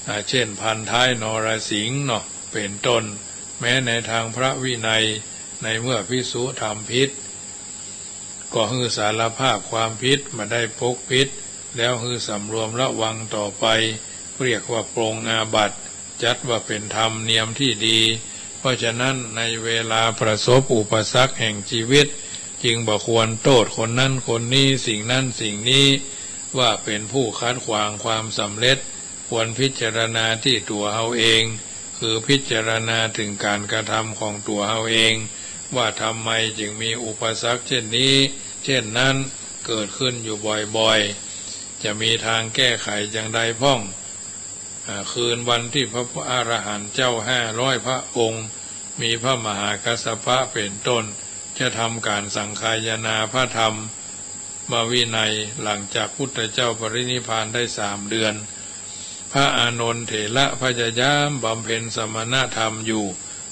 อ่า เจ้นพันท้ายนรสิงห์เนาะ เป๋นต้น แม้ในตางพระวินัย ในเมื่อภิกษุทำผิด ก็หื้อสารภาพความผิด บ่ได้ปกปิด แล้วหื้อสำรวมระวังต่อไป เรียกว่าปรงอาบัติ จัดว่าเป๋นธรรมเนียมตี้ดี เพราะฉะนั้นในเวลาประสบอุปสรรคแห่งจีวิต จึงบ่ควรโต้ษคนนั้นคนนี้ สิ่งนั้นสิ่งนี้ ว่าเป๋นผู้ขัดขวางความสำเร็จ ควรพิจารณาตี้ตั๋วเฮาเอง คือพิจารณาเถิงก๋านกระทำของตั๋วเฮาเอง ว่าทำไมจึงมีอุปสรรคเจ้นนี้ เจ้นนั้น เกิดขึ้นอยู่บ่อยๆ จะมีตางแก้ไขจาใดพ่อง อ่า คืนวันตี้พระอรหันต์เจ้าห้าร้อยพระองค์ มีพระมหากัสสปะเป๋นต้น จะทำก๋านสังคายนาพระธรรม มวินัย หลังจากพุทธเจ้าปรินิพพานได้สามเดือน พระอานนทเถระพยายามบำเพ็ญสมณธรรมอยู่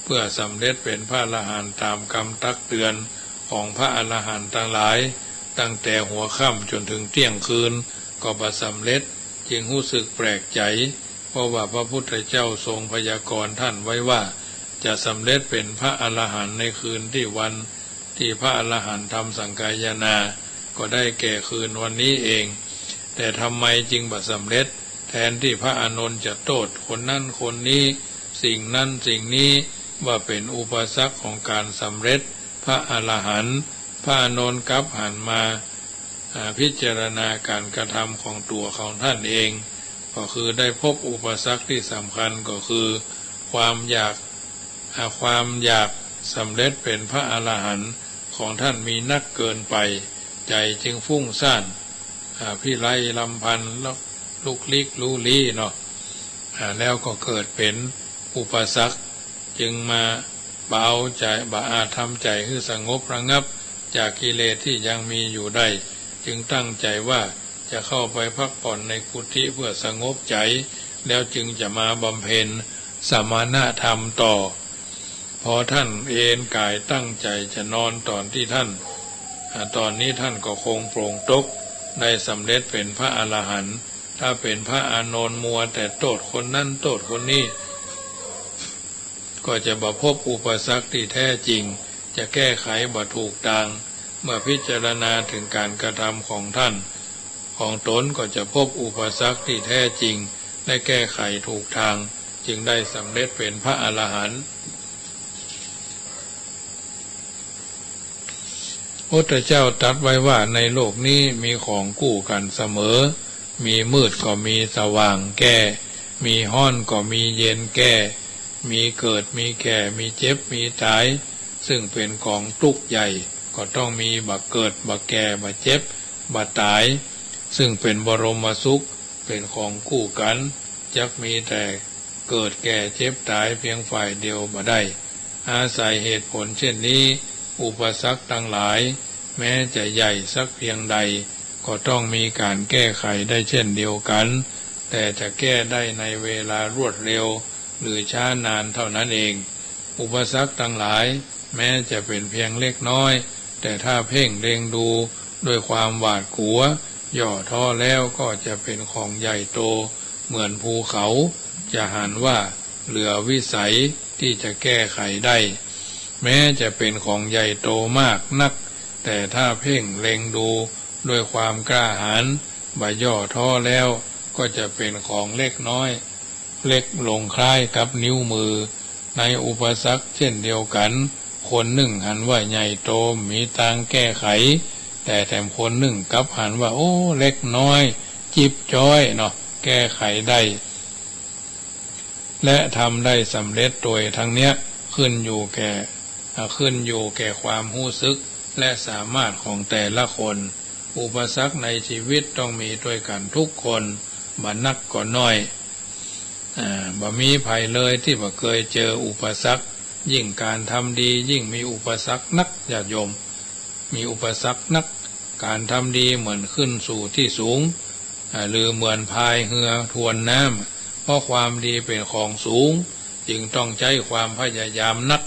เพื่อสำเร็จเป๋นพระอรหันต์ต๋ามกำตักเตือนของพระอรหันต์ตังหลาย ตั้งแต่หัวค่ำจ๋นเถิงเตี้ยงคืน ก็บ่สำเร็จ จึงฮู้สึกแปลกใจ๋ เพราะว่าพระพุทธเจ้าทรงพยากรณ์ต้านไว้ว่า จะสำเร็จเป๋นพระอรหันต์ในคืนตี้วัน ตี้พระอรหันต์ทำสังคายนา ก็ได้แก่คืนวันนี้เอง แต่ทำไมจึงบ่สำเร็จ แทนตี้พระอานนท์จะโต้ษคนนั้นคนนี้ สิ่งนั้นสิ่งนี้ ว่าเป๋นอุปสรรคของก๋านสำเร็จพระอรหันต์ พระอานนท์กลับหันมา อ่า พิจารณาก๋านกระทำของตั๋วของต้านเอง ก็คือได้พบอุปสรรคตี้สำคัญก็คือ ความอยาก อ่า ความอยากสำเร็จเป๋นพระอรหันต์ของต้านมีนักเกินไป ใจ๋จึงฟุ้งซ่าน อ่า พิไรรำพันลุกลี้ลุกลี้เนาะ อ่า แล้วก็เกิดเป๋นอุปสรรค จึงมาบ่เอาใจ๋ บ่อาจทำใจ๋หื้อสงบระงับจากกิเลสตี้ยังมีอยู่ได้ จึงตั้งใจ๋ว่าจะเข้าไปพักผ่อนในกุฏิเพื่อสงบใจ๋ แล้วจึงจะมาบำเพ็ญสมณธรรมต่อ พอต้านเอนก๋ายตั้งใจ๋จะนอนต๋อนตี้ต้าน อ่า ต๋อนนี้ต้านก็คงโปร่งตก ได้สำเร็จเป๋นพระอรหันต์ ถ้าเป๋นพระอานนท์มัวแต่โต้ษคนนั้นโต้ษคนนี้ ก็จะบ่พบอุปสรรคตี้แท้จริง จะแก้ไขบ่ถูกตาง เมื่อพิจารณาเถิงก๋านกระทำของต้าน ของต๋นก็จะพบอุปสรรคตี้แท้จริง และแก้ไขถูกตาง จึงได้สำเร็จเป๋นพระอรหันต์ พุทธเจ้าตรัสไว้ว่าในโลกนี้มีของกู้กั๋นเสมอ มีมืดก็มีสว่างแก้ มีฮ้อนก็มีเย็นแก้ มีเกิดมีแก่ มีเจ็บมีต๋าย ซึ่งเป๋นของตุ๊กข์ใหญ่ ก็ต้องมีบ่เกิด บ่แก่ บ่เจ็บ บ่ต๋าย ซึ่งเป๋นบรมสุข เป๋นของกู้กั๋น จักมีแต่เกิดแก่เจ็บต๋ายเพียงฝ่ายเดียวบ่ได้ อาศัยเหตุผลเช่นนี้ อุปสรรคตังหลาย แม้จะใหญ่สักเพียงใด ก็ต้องมีก๋านแก้ไขได้เช่นเดียวกั๋น แต่จะแก้ได้ในเวลารวดเร็ว หรือช้านานเท่านั้นเอง อุปสรรคตังหลาย แม้จะเป๋นเพียงเล็กน้อย แต่ถ้าเพ่งเล็งดูด้วยความหวาดกลัว ย่อท้อแล้วก็จะเป๋นของใหญ่โตเหมือนภูเขา จะหันว่าเหลือวิสัยตี้จะแก้ไขได้ แม้จะเป๋นของใหญ่โตมากนัก แต่ถ้าเพ่งเล็งดูด้วยความกล้าหาญ บ่ย่อท้อแล้ว ก็จะเป๋นของเล็กน้อย เล็กลงคล้ายกับนิ้วมือ ในอุปสรรคเช่นเดียวกั๋น คนนึ่งหันว่าใหญ่โตมีตางแก้ไข แต่แถมคนนึ่งกลับหันว่า โอ้ เล็กน้อย จิ๊บจ๊อยเนาะ แก้ไขได้ และทำได้สำเร็จโตยทั้งเนี้ย ขึ้นอยู่แก่ อ่า ขึ้นอยู่แก่ความฮู้สึกและสามารถของแต่ละคน อุปสรรคในชีวิตต้องมีตวยกั๋นทุกคน บ่นักก็น้อย อ่า บ่มีใผเลยตี้บ่เกยเจออุปสรรค ยิ่งก๋านทำดียิ่งมีอุปสรรคนัก ญาติโยม มีอุปสรรคนัก ก๋านทำดีเหมือนขึ้นสู่ตี้สูง อ่า หรือเหมือนพายเฮือทวนน้ำ เพราะความดีเป๋นของสูง จึงต้องใจ๊ความพยายามนัก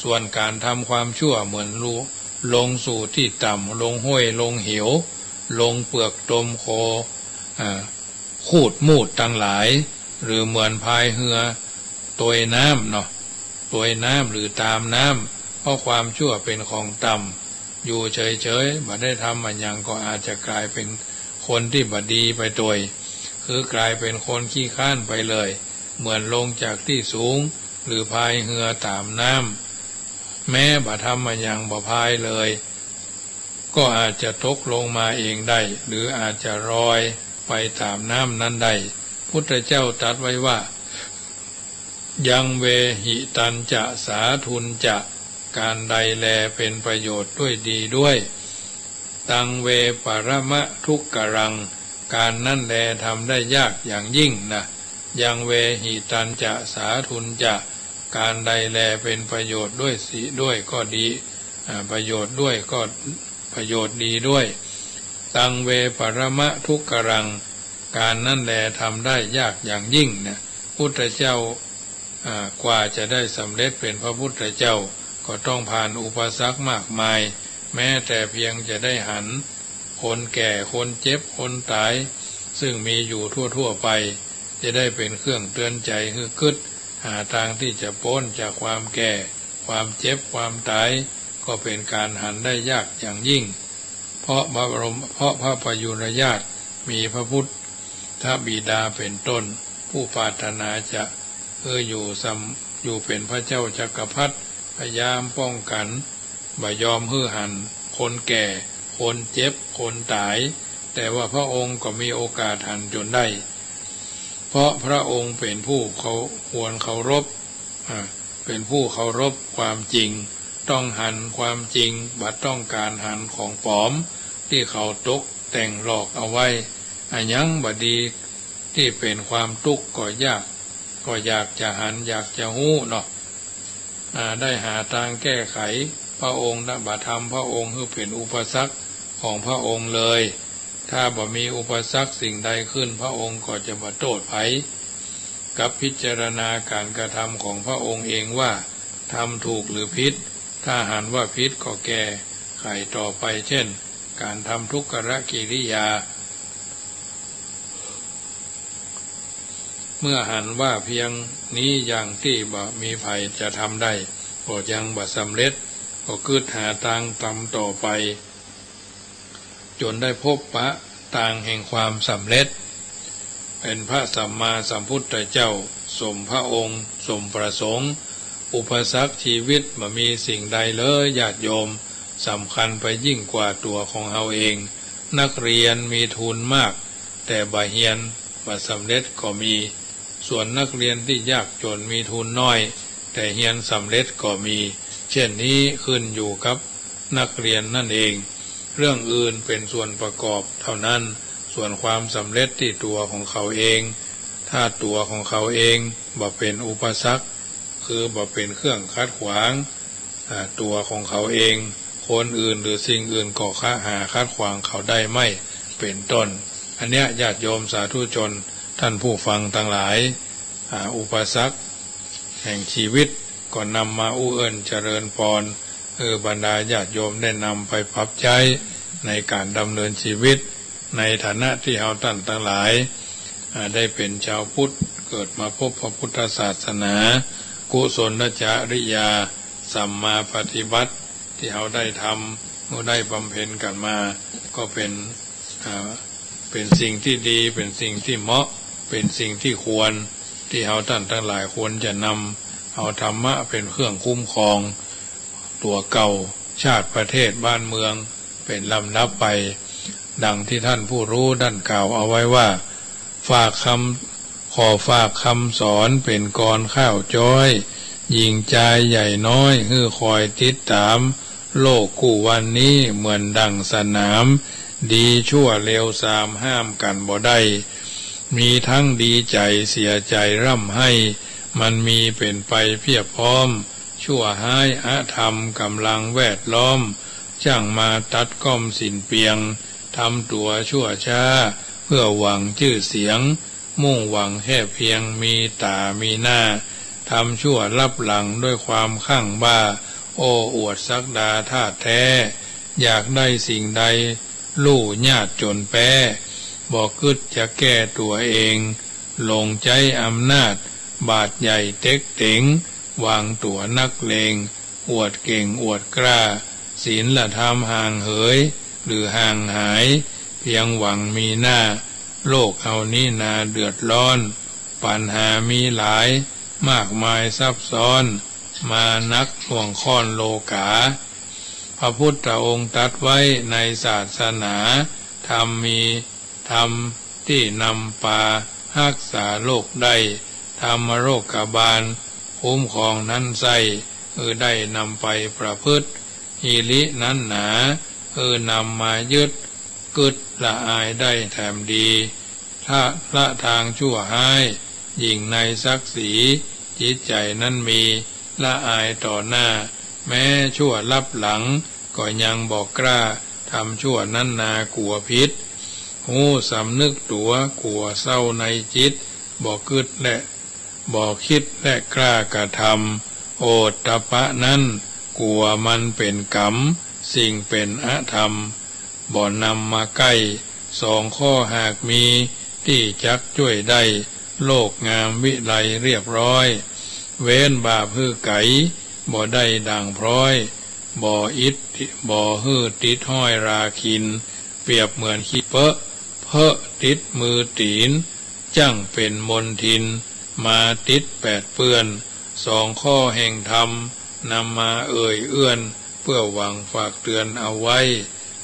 ส่วนก๋านทำความชั่วเหมือนลุ ลงสู่ตี้ต่ำ ลงห้วย ลงเหว ลงเปือกตมโค อ่า คูดมูดตังหลาย หรือเหมือนพายเฮือตวยน้ำเนาะ ตวยน้ำหรือต๋ามน้ำ เพราะความชั่วเป๋นของต่ำ อยู่เฉยๆ บ่ได้ทำอะหยังก็อาจจะก๋ายเป๋นคนตี้บ่ดีไปโตย คือกลายเป๋นคนขี้คร้านไปเลย เหมือนลงจากตี้สูง หรือพายเฮือต๋ามน้ำ แม้บ่ทำอะหยัง บ่พายเลย ก็อาจจะตกลงมาเองได้ หรืออาจจะลอยไปต๋ามน้ำนั้นได้ พุทธเจ้าตรัสไว้ว่า ยังเวหิตัญจะสาธุญจะ ก๋านใดแลเป๋นประโยชน์ด้วยดีด้วย ตังเวปะระมะทุกกะรัง ก๋านนั้นแลทำได้ยากอย่างยิ่งนะ ยังเวหิตัญจะสาธุญจะ ก๋านใดแลเป๋นประโยชน์ด้วยสิ ด้วยก็ดี อ่า ประโยชน์ด้วยก็ ประโยชน์ดีด้วย ตังเวปะระมะทุกกะรัง ก๋านนั้นแลทำได้ยากอย่างยิ่งนะ พุทธเจ้า อ่า กว่าจะได้สำเร็จเป๋นพระพุทธเจ้า ก็ต้องผ่านอุปสรรคมากมาย แม้แต่เพียงจะได้หันคนแก่ คนเจ็บ คนต๋าย ซึ่งมีอยู่ทั่วๆ ไป จะได้เป๋นเครื่องเตือนใจ๋หื้อกึ๊ดหาตางตี้จะป๊นจากความแก่ ความเจ็บ ความต๋าย ก็เป๋นก๋านหันได้ยากอย่างยิ่ง เพราะพระบรม เพราะพระประยุรญาติมีพระพุทธบิดาเป๋นต้น ผู้ปรารถนาจะ เออ อยู่สำ อยู่เป๋นพระเจ้าจักรพรรดิ พยายามป้องกั๋น บ่ยอมหื้อหันคนแก่ คนเจ็บ คนต๋าย แต่ว่าพระองค์ก็มีโอกาสหันจ๋นได้ เพราะพระองค์เป๋นผู้เคา ควรเคารพ อ่า เป๋นผู้เคารพความจริง ต้องหันความจริง บ่ต้องก๋านหันของปลอม ตี้เขาตกแต่งหลอกเอาไว้ อะหยังบ่ดี ตี้เป๋นความตุ๊กข์ก็อยาก ก็อยากจะหัน อยากจะฮู้เนาะ อ่า ได้หาตางแก้ไข พระองค์นะบ่ทำพระองค์หื้อเป๋นอุปสรรคของพระองค์เลย ถ้าบ่มีอุปสรรคสิ่งใดขึ้น พระองค์ก็จะบ่โต้ษใผ กับพิจารณาก๋านกระทำของพระองค์เองว่าทำถูกหรือผิด ถ้าหันว่าผิดก็แก้ไขต่อไป เช่น ก๋านทำทุกรกิริยา เมื่อหันว่าเพียงนี้อย่างตี้บ่มีใผจะทำได้ ก็ยังบ่สำเร็จ ก็กึ๊ดหาตางทำต่อไป จ๋นได้พบปะตางแห่งความสำเร็จ เป๋นพระสัมมาสัมพุทธเจ้า สมพระองค์ สมประสงค์ อุปสรรคชีวิตบ่มีสิ่งใดเลย ญาติโยม สำคัญไปยิ่งกว่าตั๋วของเฮาเอง นักเรียนมีทุนมาก แต่บ่เฮียน บ่สำเร็จก็มี ส่วนนักเรียนตี้ยากจ๋นมีทุนน้อย แต่เฮียนสำเร็จก็มี เช่นนี้ขึ้นอยู่กับนักเรียนนั่นเอง เรื่องอื่นเป๋นส่วนประกอบเท่านั้น ส่วนความสำเร็จตี้ตั๋วของเขาเอง ถ้าตั๋วของเขาเองบ่เป๋นอุปสรรค คือบ่เป๋นเครื่องขัดขวาง อ่า ตั๋วของเขาเอง คนอื่นหรือสิ่งอื่นก็หาขัดขวางเขาได้ไม่ เป๋นต้น อันเนี้ย ญาติโยมสาธุชน ท่านผู้ฟังตังหลาย อ่า อุปสรรคแห่งชีวิต ก็นำมาอู้เอิ้นเจริญปอน เออ บรรดาญาติโยมได้นำไปปรับใจ๊ในก๋านดำเนินชีวิต ในฐานะตี้เฮาต้านตังหลาย อ่า ได้เป๋นจาวพุทธ เกิดมาพบพระพุทธศาสนา กุศลจริยา สัมมาปฏิบัติ ตี้เฮาได้ทำ เฮาได้บำเพ็ญกั๋นมา ก็เป๋น อ่า เป๋นสิ่งตี้ดี เป๋นสิ่งตี้เหมาะ เป๋นสิ่งตี้ควร ตี้เฮาต้านตังหลายควรจะนำเอาธรรมะเป๋นเครื่องคุ้มครองตั๋วเก่า ชาติ ประเทศ บ้านเมือง เป๋นลำดับไป ดังตี้ท่านผู้ฮู้ท่านกล่าวเอาไว้ว่า ฝากคำ ขอฝากกำสอนเป๋นกลอนค่าวจ๊อย ญิงจายใหญ่น้อย หื้อคอยติดต๋าม โลกกู้วันนี้เหมือนดั่งสนาม ดีชั่วเลวซามห้ามกั๋นบ่ได้ มีตึงดีใจ๋เสียใจ๋ร่ำไห้ มันมีเป๋นไปเพียบพร้อม ชั่วฮ้ายอธรรมก๋ำลังแวดล้อม จ้างมาตัดก้อมสิ้นเปียง ทำตั๋วชั่วช้า เพื่อหวังจื้อเสียง มุ่งหวังแค่เพียงมีต๋ามีหน้า ทำชั่วลับหลังด้วยความคลั่งบ้า โอ้อวดศักดาธาตุแท้ อยากได้สิ่งใดลู่ยาดจ๋นแป๊ บ่กึ๊ดจะแก้ตั๋วเอง หลงใจ๊อำนาจ บาทใหญ่เต็กเต็ง วางตั๋วนักเลง อวดเก่งอวดกล้า ศีลธรรมห่างเหิย หรือห่างหาย เพียงหวังมีหน้า โลกเฮานี้นาเดือดร้อน ปัญหามีหลาย มากมายซับซ้อน มานักล่วงค่อนโลก๋า พระพุทธองค์ตรัสไว้ในศาสนา ธรรมมี ธรรมตี้นำปาฮักษาโลกได้ ธรรมโรคบาลคุ้มครองนั้นไส้ หื้อได้นำไปประพฤติ หิรินั้นหนา หื้อนำมายึด กึ๊ดละอายได้แถมดี ละ ละทางชั่วฮ้าย ยิ่งในศักดิ์ศรี จิตใจ๋นั้นมี ละอายต่อหน้า แม้ชั่วลับหลัง ก็ยังบ่กล้า ทำชั่วนั้นนากั๋วผิด ฮู้สำนึกตั๋วกั๋วเศร้าในจิต บ่กึ๊ดและ บ่คิดและกล้ากระทำ โอตตัปปะนั้น กั๋วมันเป๋นกรรม สิ่งเป๋นอธรรม บ่นำมาใก้ สองข้อหากมี ตี้จักจ้วยได้ โลกงามวิไลเรียบร้อย เว้นบาปหื้อไก๋ บ่ได้ดั่งพร้อย บ่อิด บ่หื้อติดฮ้อยราคิน เปรียบเหมือนขี้เป๊อะ เป๊อะติดมือตี๋น จั้งเป๋นมลทิน มาติดแปดเปื้อน สองข้อแห่งธรรม นำมาเอ่ยเอื้อน เพื่อหวังฝากเตือนเอาไว้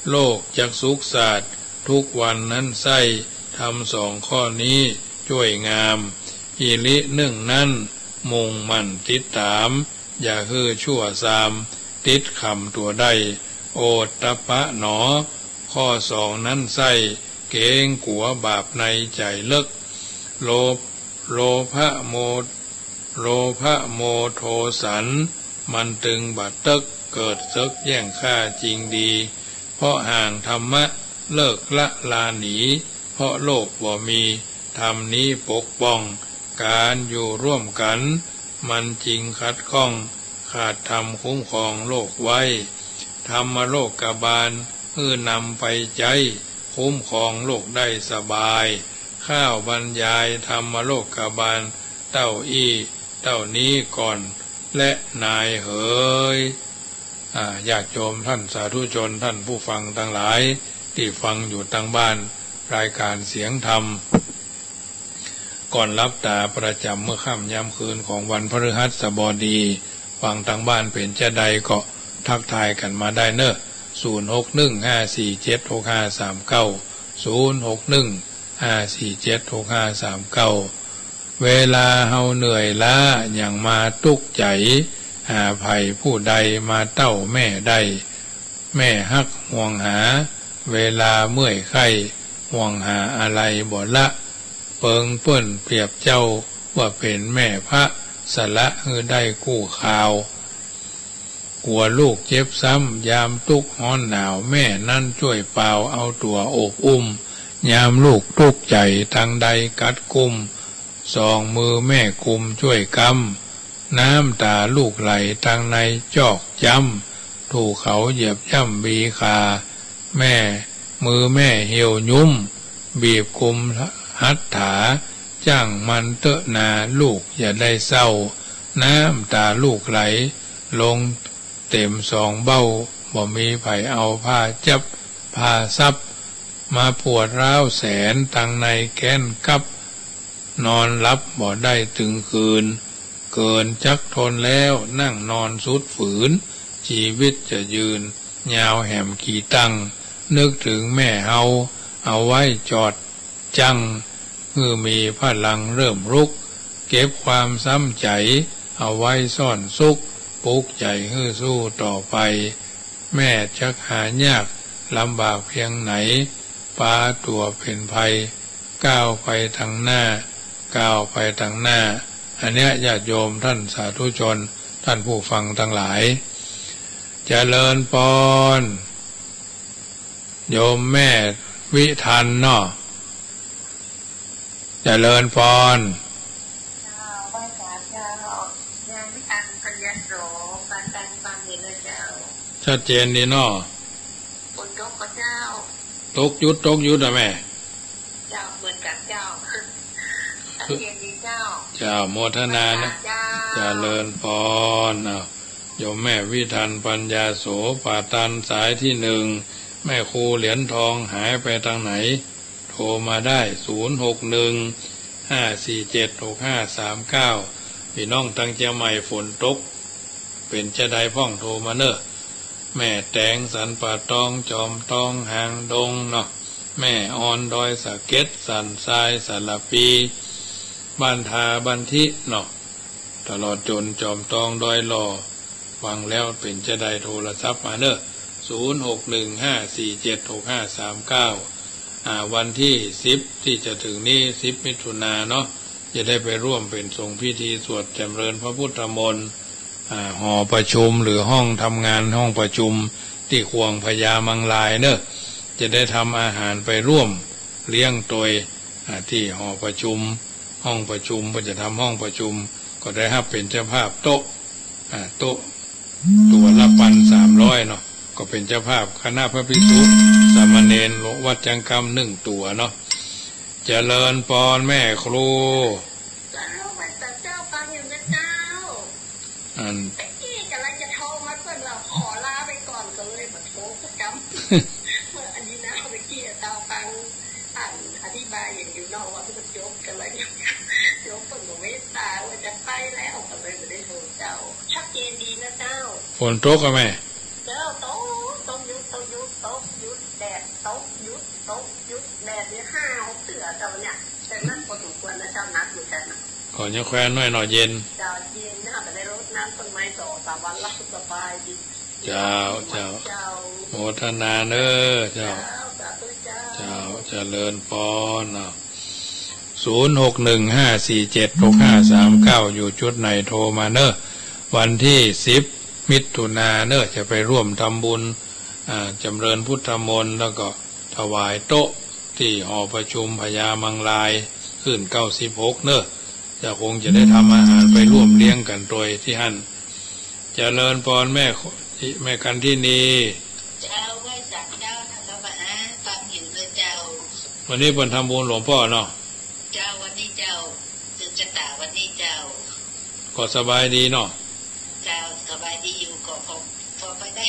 โลกจักสุขสาด ทุกวันนั้นไส้ ธรรมสองข้อนี้จ้วยงาม หิรินึ่งนั้น มุ่งมั่นติดต๋าม อย่าหื้อชั่วซาม ติดขำตั๋วได้ โอตตัปปะหนอ ข้อสองนั้นไส้ เกรงกั๋วบาปในใจ๋เลิก โล โลภะโม โลภะโมโทสัน มันตึงบ่เติ๊ก เกิดเสิกแย่งฆ่าจริงดี เพราะห่างธรรมะ เลิกละลาหนี เพราะโลกบ่มี ธรรมนี้ปกป้อง ก๋านอยู่ร่วมกั๋น มันจริงขัดข้อง ขาดธรรมคุ้มครองโลกไว้ ธรรมโรคบาล หื้อนำไปใจ๊ คุ้มครองโลกได้สบาย ข้าวบรรยายธรรมโรคบาล เต้าอี้ เต้านี้ก่อน แลนายเหย อ่า ญาติโยมท่านสาธุชน ท่านผู้ฟังตังหลาย ตี้ฟังอยู่ตังบ้าน รายก๋านเสียงธรรม ก่อนหลับต๋าประจ๋ำเมื่อค่ำยามคืนของวันพฤหัสบดี ฟังตังบ้านเป๋นจาใดก็ทักทายกั๋นมาได้เน่อ ศูนย์ หก หนึ่ง ห้า สี่ เจ็ด หก ห้า สาม เก้า ศูนย์ หก หนึ่ง ห้า สี่ เจ็ด หก ห้า สาม เก้า เวลาเฮาเหนื่อยล้า หยังมาตุ๊กใจ๋ หาใผผู้ใดมาเต้าแม่ได้ แม่ฮักห่วงหา เวลาเมื่อยไข้ ห่วงหาอะไรบ่ละ เปิงเปิ้นเปรียบเจ้า ว่าเป๋นแม่พระ สละหื้อได้กู้คาว กั๋วลูกเจ็บซ้ำ ยามตุ๊กฮ้อนหนาว แม่นั้นจ้วยปาว เอาตั๋วโอบอุ้ม ยามลูกตุ๊กใจ๋ ตังใดกัดกุ้ม สองมือแม่กุมจ้วยกำ น้ำต๋าลูกไหล ตังในจอกจ้ำ ถูกเขาเหยียบย่ำบีขา แม่ มือแม่เหี่ยวยุ้ม บีบกุมหัตถา จั้งมันเต๊อะนา ลูกอย่าได้เศร้า น้ำต๋าลูกไหล ลงเต็มสองเบ้า บ่มีใผเอาผ้าจับ ผ้าซับ มาปวดร้าวแสน ตังในแก๊นกับ นอนหลับบ่ได้ตึงคืน เกินจักทนแล้ว นั่งนอนสุดฝืน จีวิตจะยืน ยาวแหมกี่ตั้ง นึกถึงแม่เฮา เอาไว้จอดจั้ง หื้อมีพลังเริ่มรุก เก็บความซ้ำใจ๋ เอาไว้ซ่อนสุข ปลุกใจ๋หื้อสู้ต่อไป แม้จักหายาก ลำบากเพียงไหน ปาตั๋วเป๋นภัย ก้าวไปตังหน้า ก้าวไปตังหน้า อันเนี้ยญาติโยมท่านสาธุชน ท่านผู้ฟังตังหลาย เจริญปอน โยมแม่วิทันเนาะ เจริญปอน เจ้า ไหว้สาเจ้า แม่วิทัน ปัญญาโส ปาตัน บางเลนนะเจ้า ชัดเจนดีเนาะ ฝนตกก่อเจ้า ตกหยุด ตกหยุดอะแม่ เจ้า เหมือนกั๋นเจ้า ชัดเจนดีเจ้า เจ้า โมทนานะ ไหว้สาเจ้า เจริญปอน อ้าว โยมแม่วิทัน ปัญญาโส ปาตัน สายตี้หนึ่ง แม่ครูเหรียญทองหายไปตางไหน โทรมาได้ ศูนย์หกหนึ่ง ห้าสี่เจ็ด หกห้าสามเก้า ปี้น้องตังเจียงใหม่ฝนตก เป๋นจาใดพ่องโทรมาเน่อ แม่แตงสันป่าตอง จอมตองหางดงเนาะ แม่ออนดอยสะเก็ด สันทรายสารภี บ้านทาบ้านทิเนาะ ตลอดจ๋นจอมตองดอยหล่อ ฟังแล้วเป๋นจาใดโทรศัพท์มาเน่อ ศูนย์หกหนึ่ง ห้าสี่เจ็ด หกห้าสามเก้า อ่า วันตี้สิบตี้จะเถิงนี้ สิบมิถุนาเนาะ จะได้ไปร่วมเป๋นสงฆ์พิธีสวดจำเริญพระพุทธมนต์ อ่า หอประชุมหรือห้องทำงานห้องประชุมตี้ขวงพญามังรายเน่อ จะได้ทำอาหารไปร่วมเลี้ยงตวย อ่า ตี้หอประชุม ห้องประชุม เปิ้นจะทำห้องประชุม ก็ได้ฮับเป๋นเจ้าภาพโต๊ะ อ่า โต๊ะตั๋วละปันสามร้อยเนาะ ก็เป๋นเจ้าภาพคณะพระภิกษุสามเณรวัดจังกำนึ่งตั๋วเนาะ เจริญปอนแม่ครู เจ้า ไหว้สาเจ้า ฟังอยู่นะเจ้า อัน ตะกี้ก่ำลังจะโทรมาเปิ้นว่าขอลาไปก่อน ก็เลยบ่โทรสักกำ เมื่ออันนี้นะ ตะกี้เจ้าฟัง อันอธิบายอย่างอยู่เนาะ ว่ามันจบ ก็เลยจบ เปิ้นก็เมตตาว่าจะไปแล้ว ก็เลยบ่ได้โทรเจ้า ชัดเจนดีนะเจ้า ฝนตกอะแม่ เจ้า ตก ตกหยุด ตกหยุด ตกหยุด แดดตกหยุด ตกหยุด แดดนี่ห้าหกเตื้อเจ้าเนี่ย แต่หนักพอสมควรนะเจ้า หนักเหมือนกันนะ ก็ยังแควนน้อยเนาะ เย็น เจ้า เย็นนะ แต่ได้รดน้ำต้นไม้สองสามวันแล้ว สบายดี เจ้า เจ้า เจ้า โมทนาเน่อ เจ้า เจ้า สาธุเจ้า เจ้า เจริญปอนเนาะ ศูนย์หกหนึ่ง ห้าสี่เจ็ด หกห้าสามเก้า อยู่จุดไหนโทรมาเน่อ วันตี้สิบมิถุนาเน่อ จะไปร่วมทำบุญ อ่า จำเริญพุทธมนต์ แล้วก็ถวายโต๊ะตี้หอประชุมพญามังราย ขึ้นเก้าสิบหกเน่อ จะคงจะได้ทำอาหารไปร่วมเลี้ยงกั๋นตวยตี้หั้น เจริญปอนแม่ แม่กันทินี เจ้า ไหว้สาเจ้า ท่านพระมหา ฟังอยู่เน่อเจ้า วันนี้เปิ้นทำบุญหลวงป้อเนาะ เจ้า วันนี้เจ้า สืบจะต๋าวันนี้เจ้า ก็สบายดีเนาะ เจ้า สบายดีอยู่ ก็พอ พอไปได้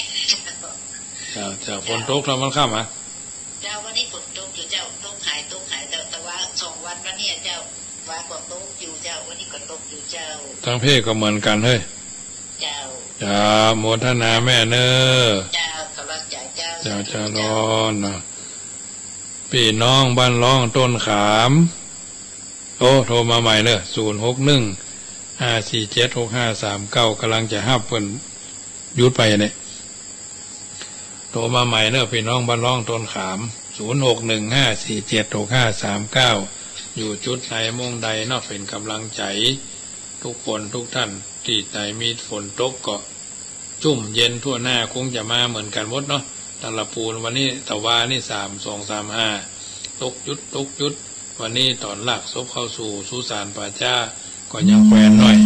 เจ้า เจ้า เจ้า ฝนตกแล้วมันค่ำอะ เจ้า วันนี้ฝนตกอยู่เจ้า ตกหาย ตกหายเจ้า แต่ว่าสองวันมาเนี่ยเจ้า ว่าก็ตกอยู่เจ้า วันนี้ก็ตกอยู่เจ้า ตังเพศก็เหมือนกั๋นเฮ้ย เจ้า เจ้า โมทนาแม่เน่อ เจ้า กำลังใจ๋เจ้า เจ้า เจ้า เจ้า เจริญเนาะ ปี้น้องบ้านร่องต้นขาม โอ้ โทรมาใหม่เน่อ ศูนย์หกหนึ่ง ห้าสี่เจ็ด หกห้าสามเก้า กำลังจะฮับเปิ้นหยุดไปเนี่ย โทรมาใหม่เน่อ ปี้น้องบ้านร่องต้นขาม ศูนย์หกหนึ่ง ห้าสี่เจ็ด หกห้าสามเก้า อยู่จุดใดม่วงใดเนาะ เป๋นกำลังใจ๋ กู้คนกู้ต้าน ตี้ใดมีฝนตกก็ จุ่มเย็นทั่วหน้า คงจะมาเหมือนกั๋นหมดเนาะ ตะละปูนวันนี้ ตะวานี่ สามสองสามห้า ตกหยุด ตกหยุด วันนี้ต๋อนลากศพเข้าสู่สุสานป่าจ๊า ก็ยังแควนหน่อย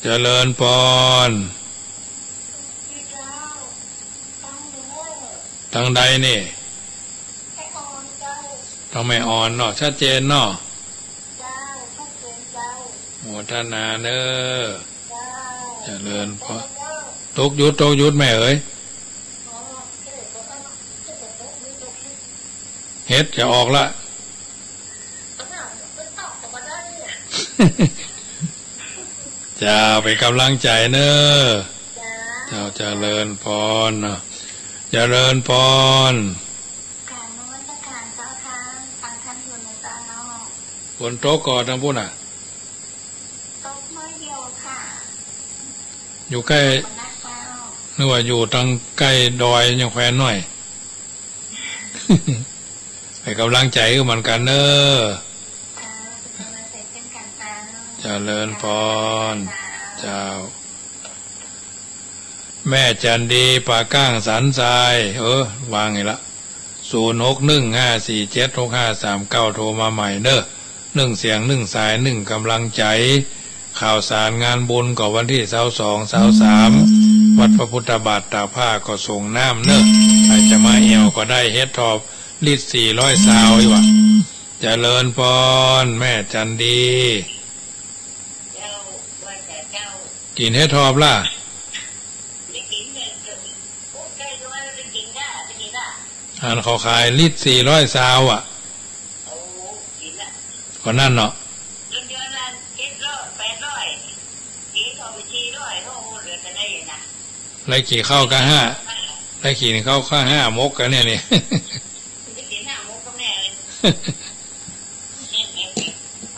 เจริญปอน ตังใดนี่ ตังแม่อ่อนเนาะ ชัดเจนเนาะ โมทนาเน่อ เจริญปอน ตกหยุด ตกหยุดแม่เอ๋ย เฮ็ดจะออกละ เจ้า เป๋นกำลังใจ๋เน่อ เจ้า เจริญปอนเนาะ เจริญปอน กราบนมัสการเจ้าค่ะ ฟัง ฝนตกก่อตังปุ้นน่ะ ตกน้อยเดียวค่ะ อยู่ใก้ บ่นักเจ้า นึกว่าอยู่ตังใก้ดอยยังแควนน้อย ให้ก๋ำลังใจ๋หื้อเหมือนกั๋นเน่อ เจ้า เป๋นก๋ำลังใจ๋เช่นกั๋นเจ้า เจริญปอน เจ้า เจ้า แม่จันดี ป่าก้างสันทราย เออ วางอีกละ ศูนย์หกหนึ่งห้าสี่เจ็ดหกห้าสามเก้า โทรมาใหม่เน่อ นึ่งเสียงนึ่งสายนึ่งก๋ำลังใจ๋ ข่าวสารงานบุญก็วันตี้ซาวสอง ซาวสาม วัดพระพุทธบาทตากผ้าก็ส่งน้ำเน่อ ใผจะมาแอ่วก็ได้ เห็ดถอบ ลิตรสี่ร้อยซาวอี้หว่า เจริญปอน แม่จันดี เจ้า ว่าแต่เจ้า กิ๋นเห็ดถอบล่ะ ไม่กิ๋นเนี่ย จะ โอ้ ใก้ดอยไปกิ๋นได้ ไปกิ๋นได้ อันเขาขายลิตรสี่ร้อยซาวอะ โอ้ กิ๋นอะ ก็นั่นเนาะ เดือนๆ ละเจ็ดร้อย แปดร้อย กิ๋นเอาไปสี่ร้อย โอ้ เหลือแต่ได้นะ ได้กิ๋นข้าวก้าห้า ได้กิ๋นข้าวก้าห้าหมกกั๋นเนี่ยนี่ จะกิ๋นห้าหมกกับแม่เลย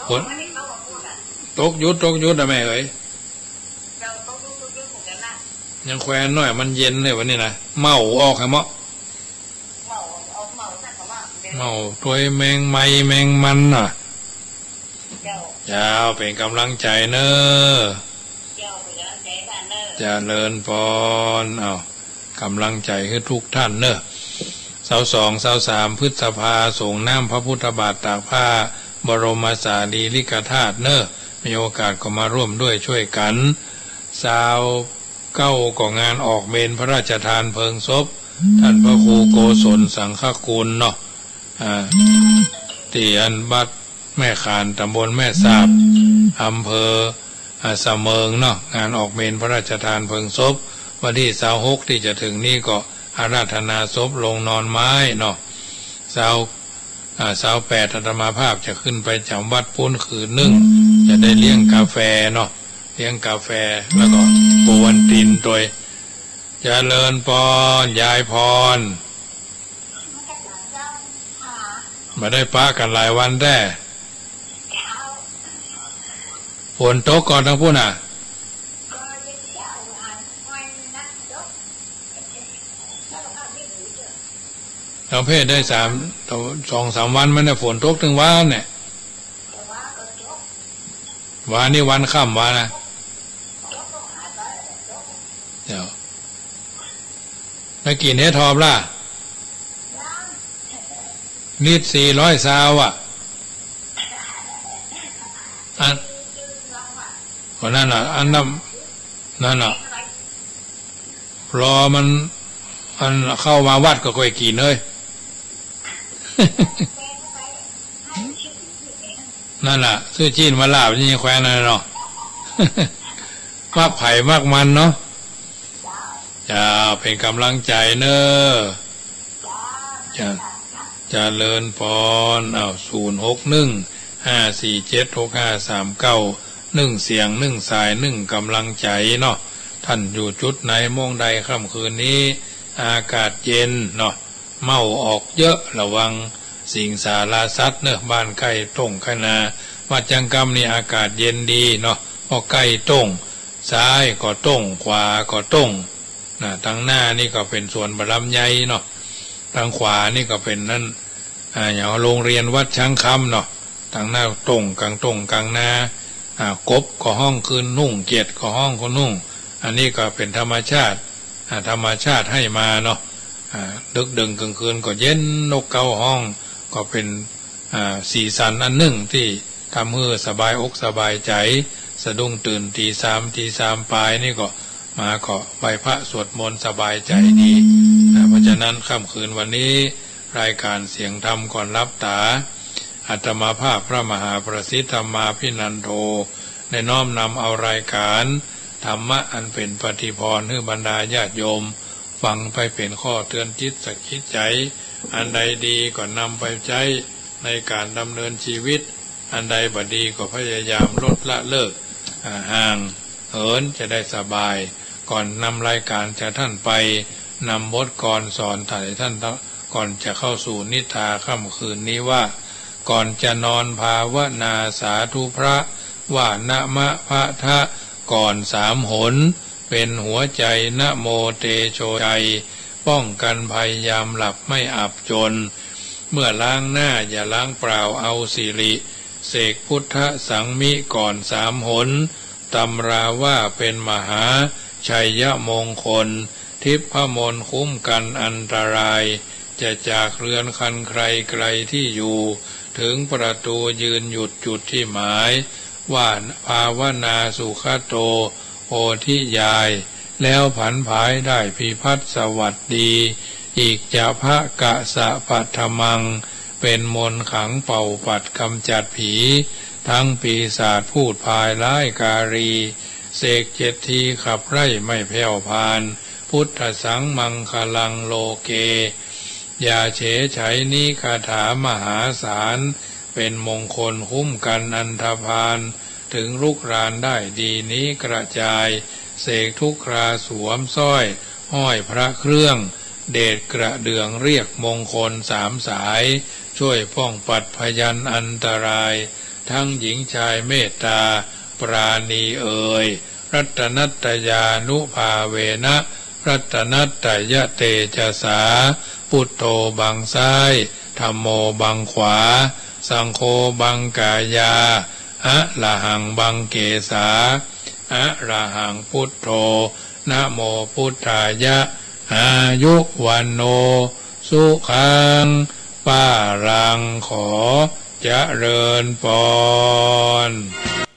ฝนตกหยุด ตกหยุดนะแม่เอ๋ย ยังแควนน้อย มันเย็นเลยวันนี้นะ เมาออกให้เหมาะ เมาตวยแมงไม้แมงมันน่ะ เจ้า เป๋นก๋ำลังใจ๋เน่อ เจ้า เป๋นก๋ำลังใจ๋ เจริญปอน เอ้า ก๋ำลังใจ๋หื้อทุกท่านเน่อ ซาวสอง ซาวสาม พฤษภา ส่งน้ำพระพุทธบาทตากผ้าบรมสารีริกธาตุเน่อ มีโอกาสก็มาร่วมด้วยช่วยกั๋น ซาวเก้า ก็งานออกเมรุพระราชทานเพลิงศพ ท่านพระครูโกศลสังฆกุลเนาะ อ่า ตี้อันวัดแม่ขาน ต๋ำบลแม่สาบ อำเภอ อ่า สะเมิงเนาะ งานออกเมรุพระราชทานเพลิงศพ วันตี้ซาวหกตี้จะเถิงนี้ก็อาราธนาศพโรงนอนไม้เนาะ ซาว อ่า ซาวแปด อาตมาภาพจะขึ้นไปจ๋ำวัดปู๊นคืนนึ่ง จะได้เลี้ยงกาแฟเนาะ เลี้ยงกาแฟ แล้วก็โอวัลตินตวย เจริญปอน ยายพร บ่ได้ปะกั๋นหลายวันแต๊ ฝนตกก่อตังปุ้นน่ะ ตังเพศได้สาม สองสามวันมาเนี่ย ฝนตกตึงวาเนี่ย วานี่วันค่ำวานะ เดี๋ยว แล้วกิ๋นเห็ดถอบล่ะ ลิตรสี่ร้อยซาวอะ อัน ก็นั่นน่ะ อันนั้น นั่นน่ะ รอมัน อันเข้ามาวัดก็ค่อยกิ๋นเน่อ นั่นน่ะ ซื้อจีนมาลาบนี่แควนนั่นน่ะเนาะ มักไผมักมันเนาะ เจ้า เป๋นก๋ำลังใจ๋เน่อ เจ้า เจริญปอน เอ้า ศูนย์หกหนึ่งห้าสี่เจ็ดหกห้าสามเก้า นึ่งเสียงนึ่งสายนึ่งก๋ำลังใจ๋เนาะ ท่านอยู่จุดไหนโมงใดค่ำคืนนี้ อากาศเย็นเนาะ เม้าออกเยอะ ระวังสิงสาราสัตว์เน่อ บ้านใก้ต้งใก้นา วัดจังกำนี่อากาศเย็นดีเนาะ เพราะใก้ต้ง ซ้ายก็ต้ง ขวาก็ต้ง นะ ตังหน้านี่ก็เป๋นสวนบะลำไยเนาะ ตังขวานี่ก็เป๋นนั่น อ่า อย่างโรงเรียนวัดช้างคำเนาะ ตังหน้าต้ง ก๋างต้งก๋างนา อ่า กบก็ฮ้องคืนนุ่ง เขียดก็ฮ้องคืนนุ่ง อันนี้ก็เป๋นธรรมชาติ อ่า ธรรมชาติให้มาเนาะ อ่า ดึกดื่นก๋างคืนก็เย็น นกเก๊าฮ้อง ก็เป๋น อ่า สีสันอันนึ่งตี้ ทำหื้อสบายอกสบายใจ๋ สะดุ้งตื่นตี๋สาม ตี๋สามป๋ายนี่ก็มาก็ไหว้พระสวดมนต์สบายใจ๋ดี นะ เพราะฉะนั้นค่ำคืนวันนี้ รายการเสียงธรรมก่อนหลับต๋า อาตมาภาพพระมหาประสิทธิ์ธรรมาภินันโท ได้น้อมนำเอารายการธรรมะอันเป๋นปฏิภรณ์หื้อบรรดาญาติโยม ฟังไปเป๋นข้อเตือนจิตสะกิดใจ๋ อันใดดีก็นำไปใจ๊ในก๋านดำเนินจีวิต อันใดบ่ดีก็พยายามลดละเลิก อ่า ห่างเหินจะได้สบาย ก่อนนำรายการจากท่านไป นำบทกลอนสอนไถ่ท่านก่อนจะเข้าสู่นิทราค่ำคืนนี้ว่า ก่อนจะนอนภาวนาสาธุพระ ว่านะมะพะทะก่อนสามหน เป็นหัวใจ นะโมเตโชชัย ป้องกันภัยยามหลับไม่อับจน เมื่อล้างหน้าอย่าล้างเปล่าเอาสิริ เสกพุทธสังมิก่อนสามหน ตำราว่าเป็นมหาชัยมงคล ทิพมนต์คุ้มกันอันตราย จะจากเรือนคันใครไกลที่อยู่ ถึงประตูยืนหยุดจุดที่หมาย ว่าภาวนาสุขโตโพธิญาณ แล้วผันผายได้พิพัฒน์สวัสดี อิจจะภะกะสะปัทมัง เป็นมนต์ขังเป่าปัดกำจัดผี ทั้งปีศาจพูดพายร้ายกาลี เสกเจ็ดทีขับไล่ไม่แผ่วพาน พุทธสังมังคลังโลเก อย่าเฉยไฉนี้คาถามหาศาล เป็นมงคลคุ้มกันอันธพาล ถึงรุกรานได้ดีนี้กระจาย เสกทุกคราสวมสร้อยห้อยพระเครื่อง เดชกระเดื่องเรียกมงคลสามสาย ช่วยป้องปัดพยันอันตราย ทั้งหญิงชายเมตตาปราณีเอย รัตนัตตยานุภาเวนะ รัตนัตตยเตจสา พุทโธบังซ้าย ธัมโมบังขวา สังโฆบังกายา อะระหังบังเกสา อะระหังพุทโธ นะโมพุทธายะ อายุวัณโณ สุขัง ปะลัง ขอเจริญปอน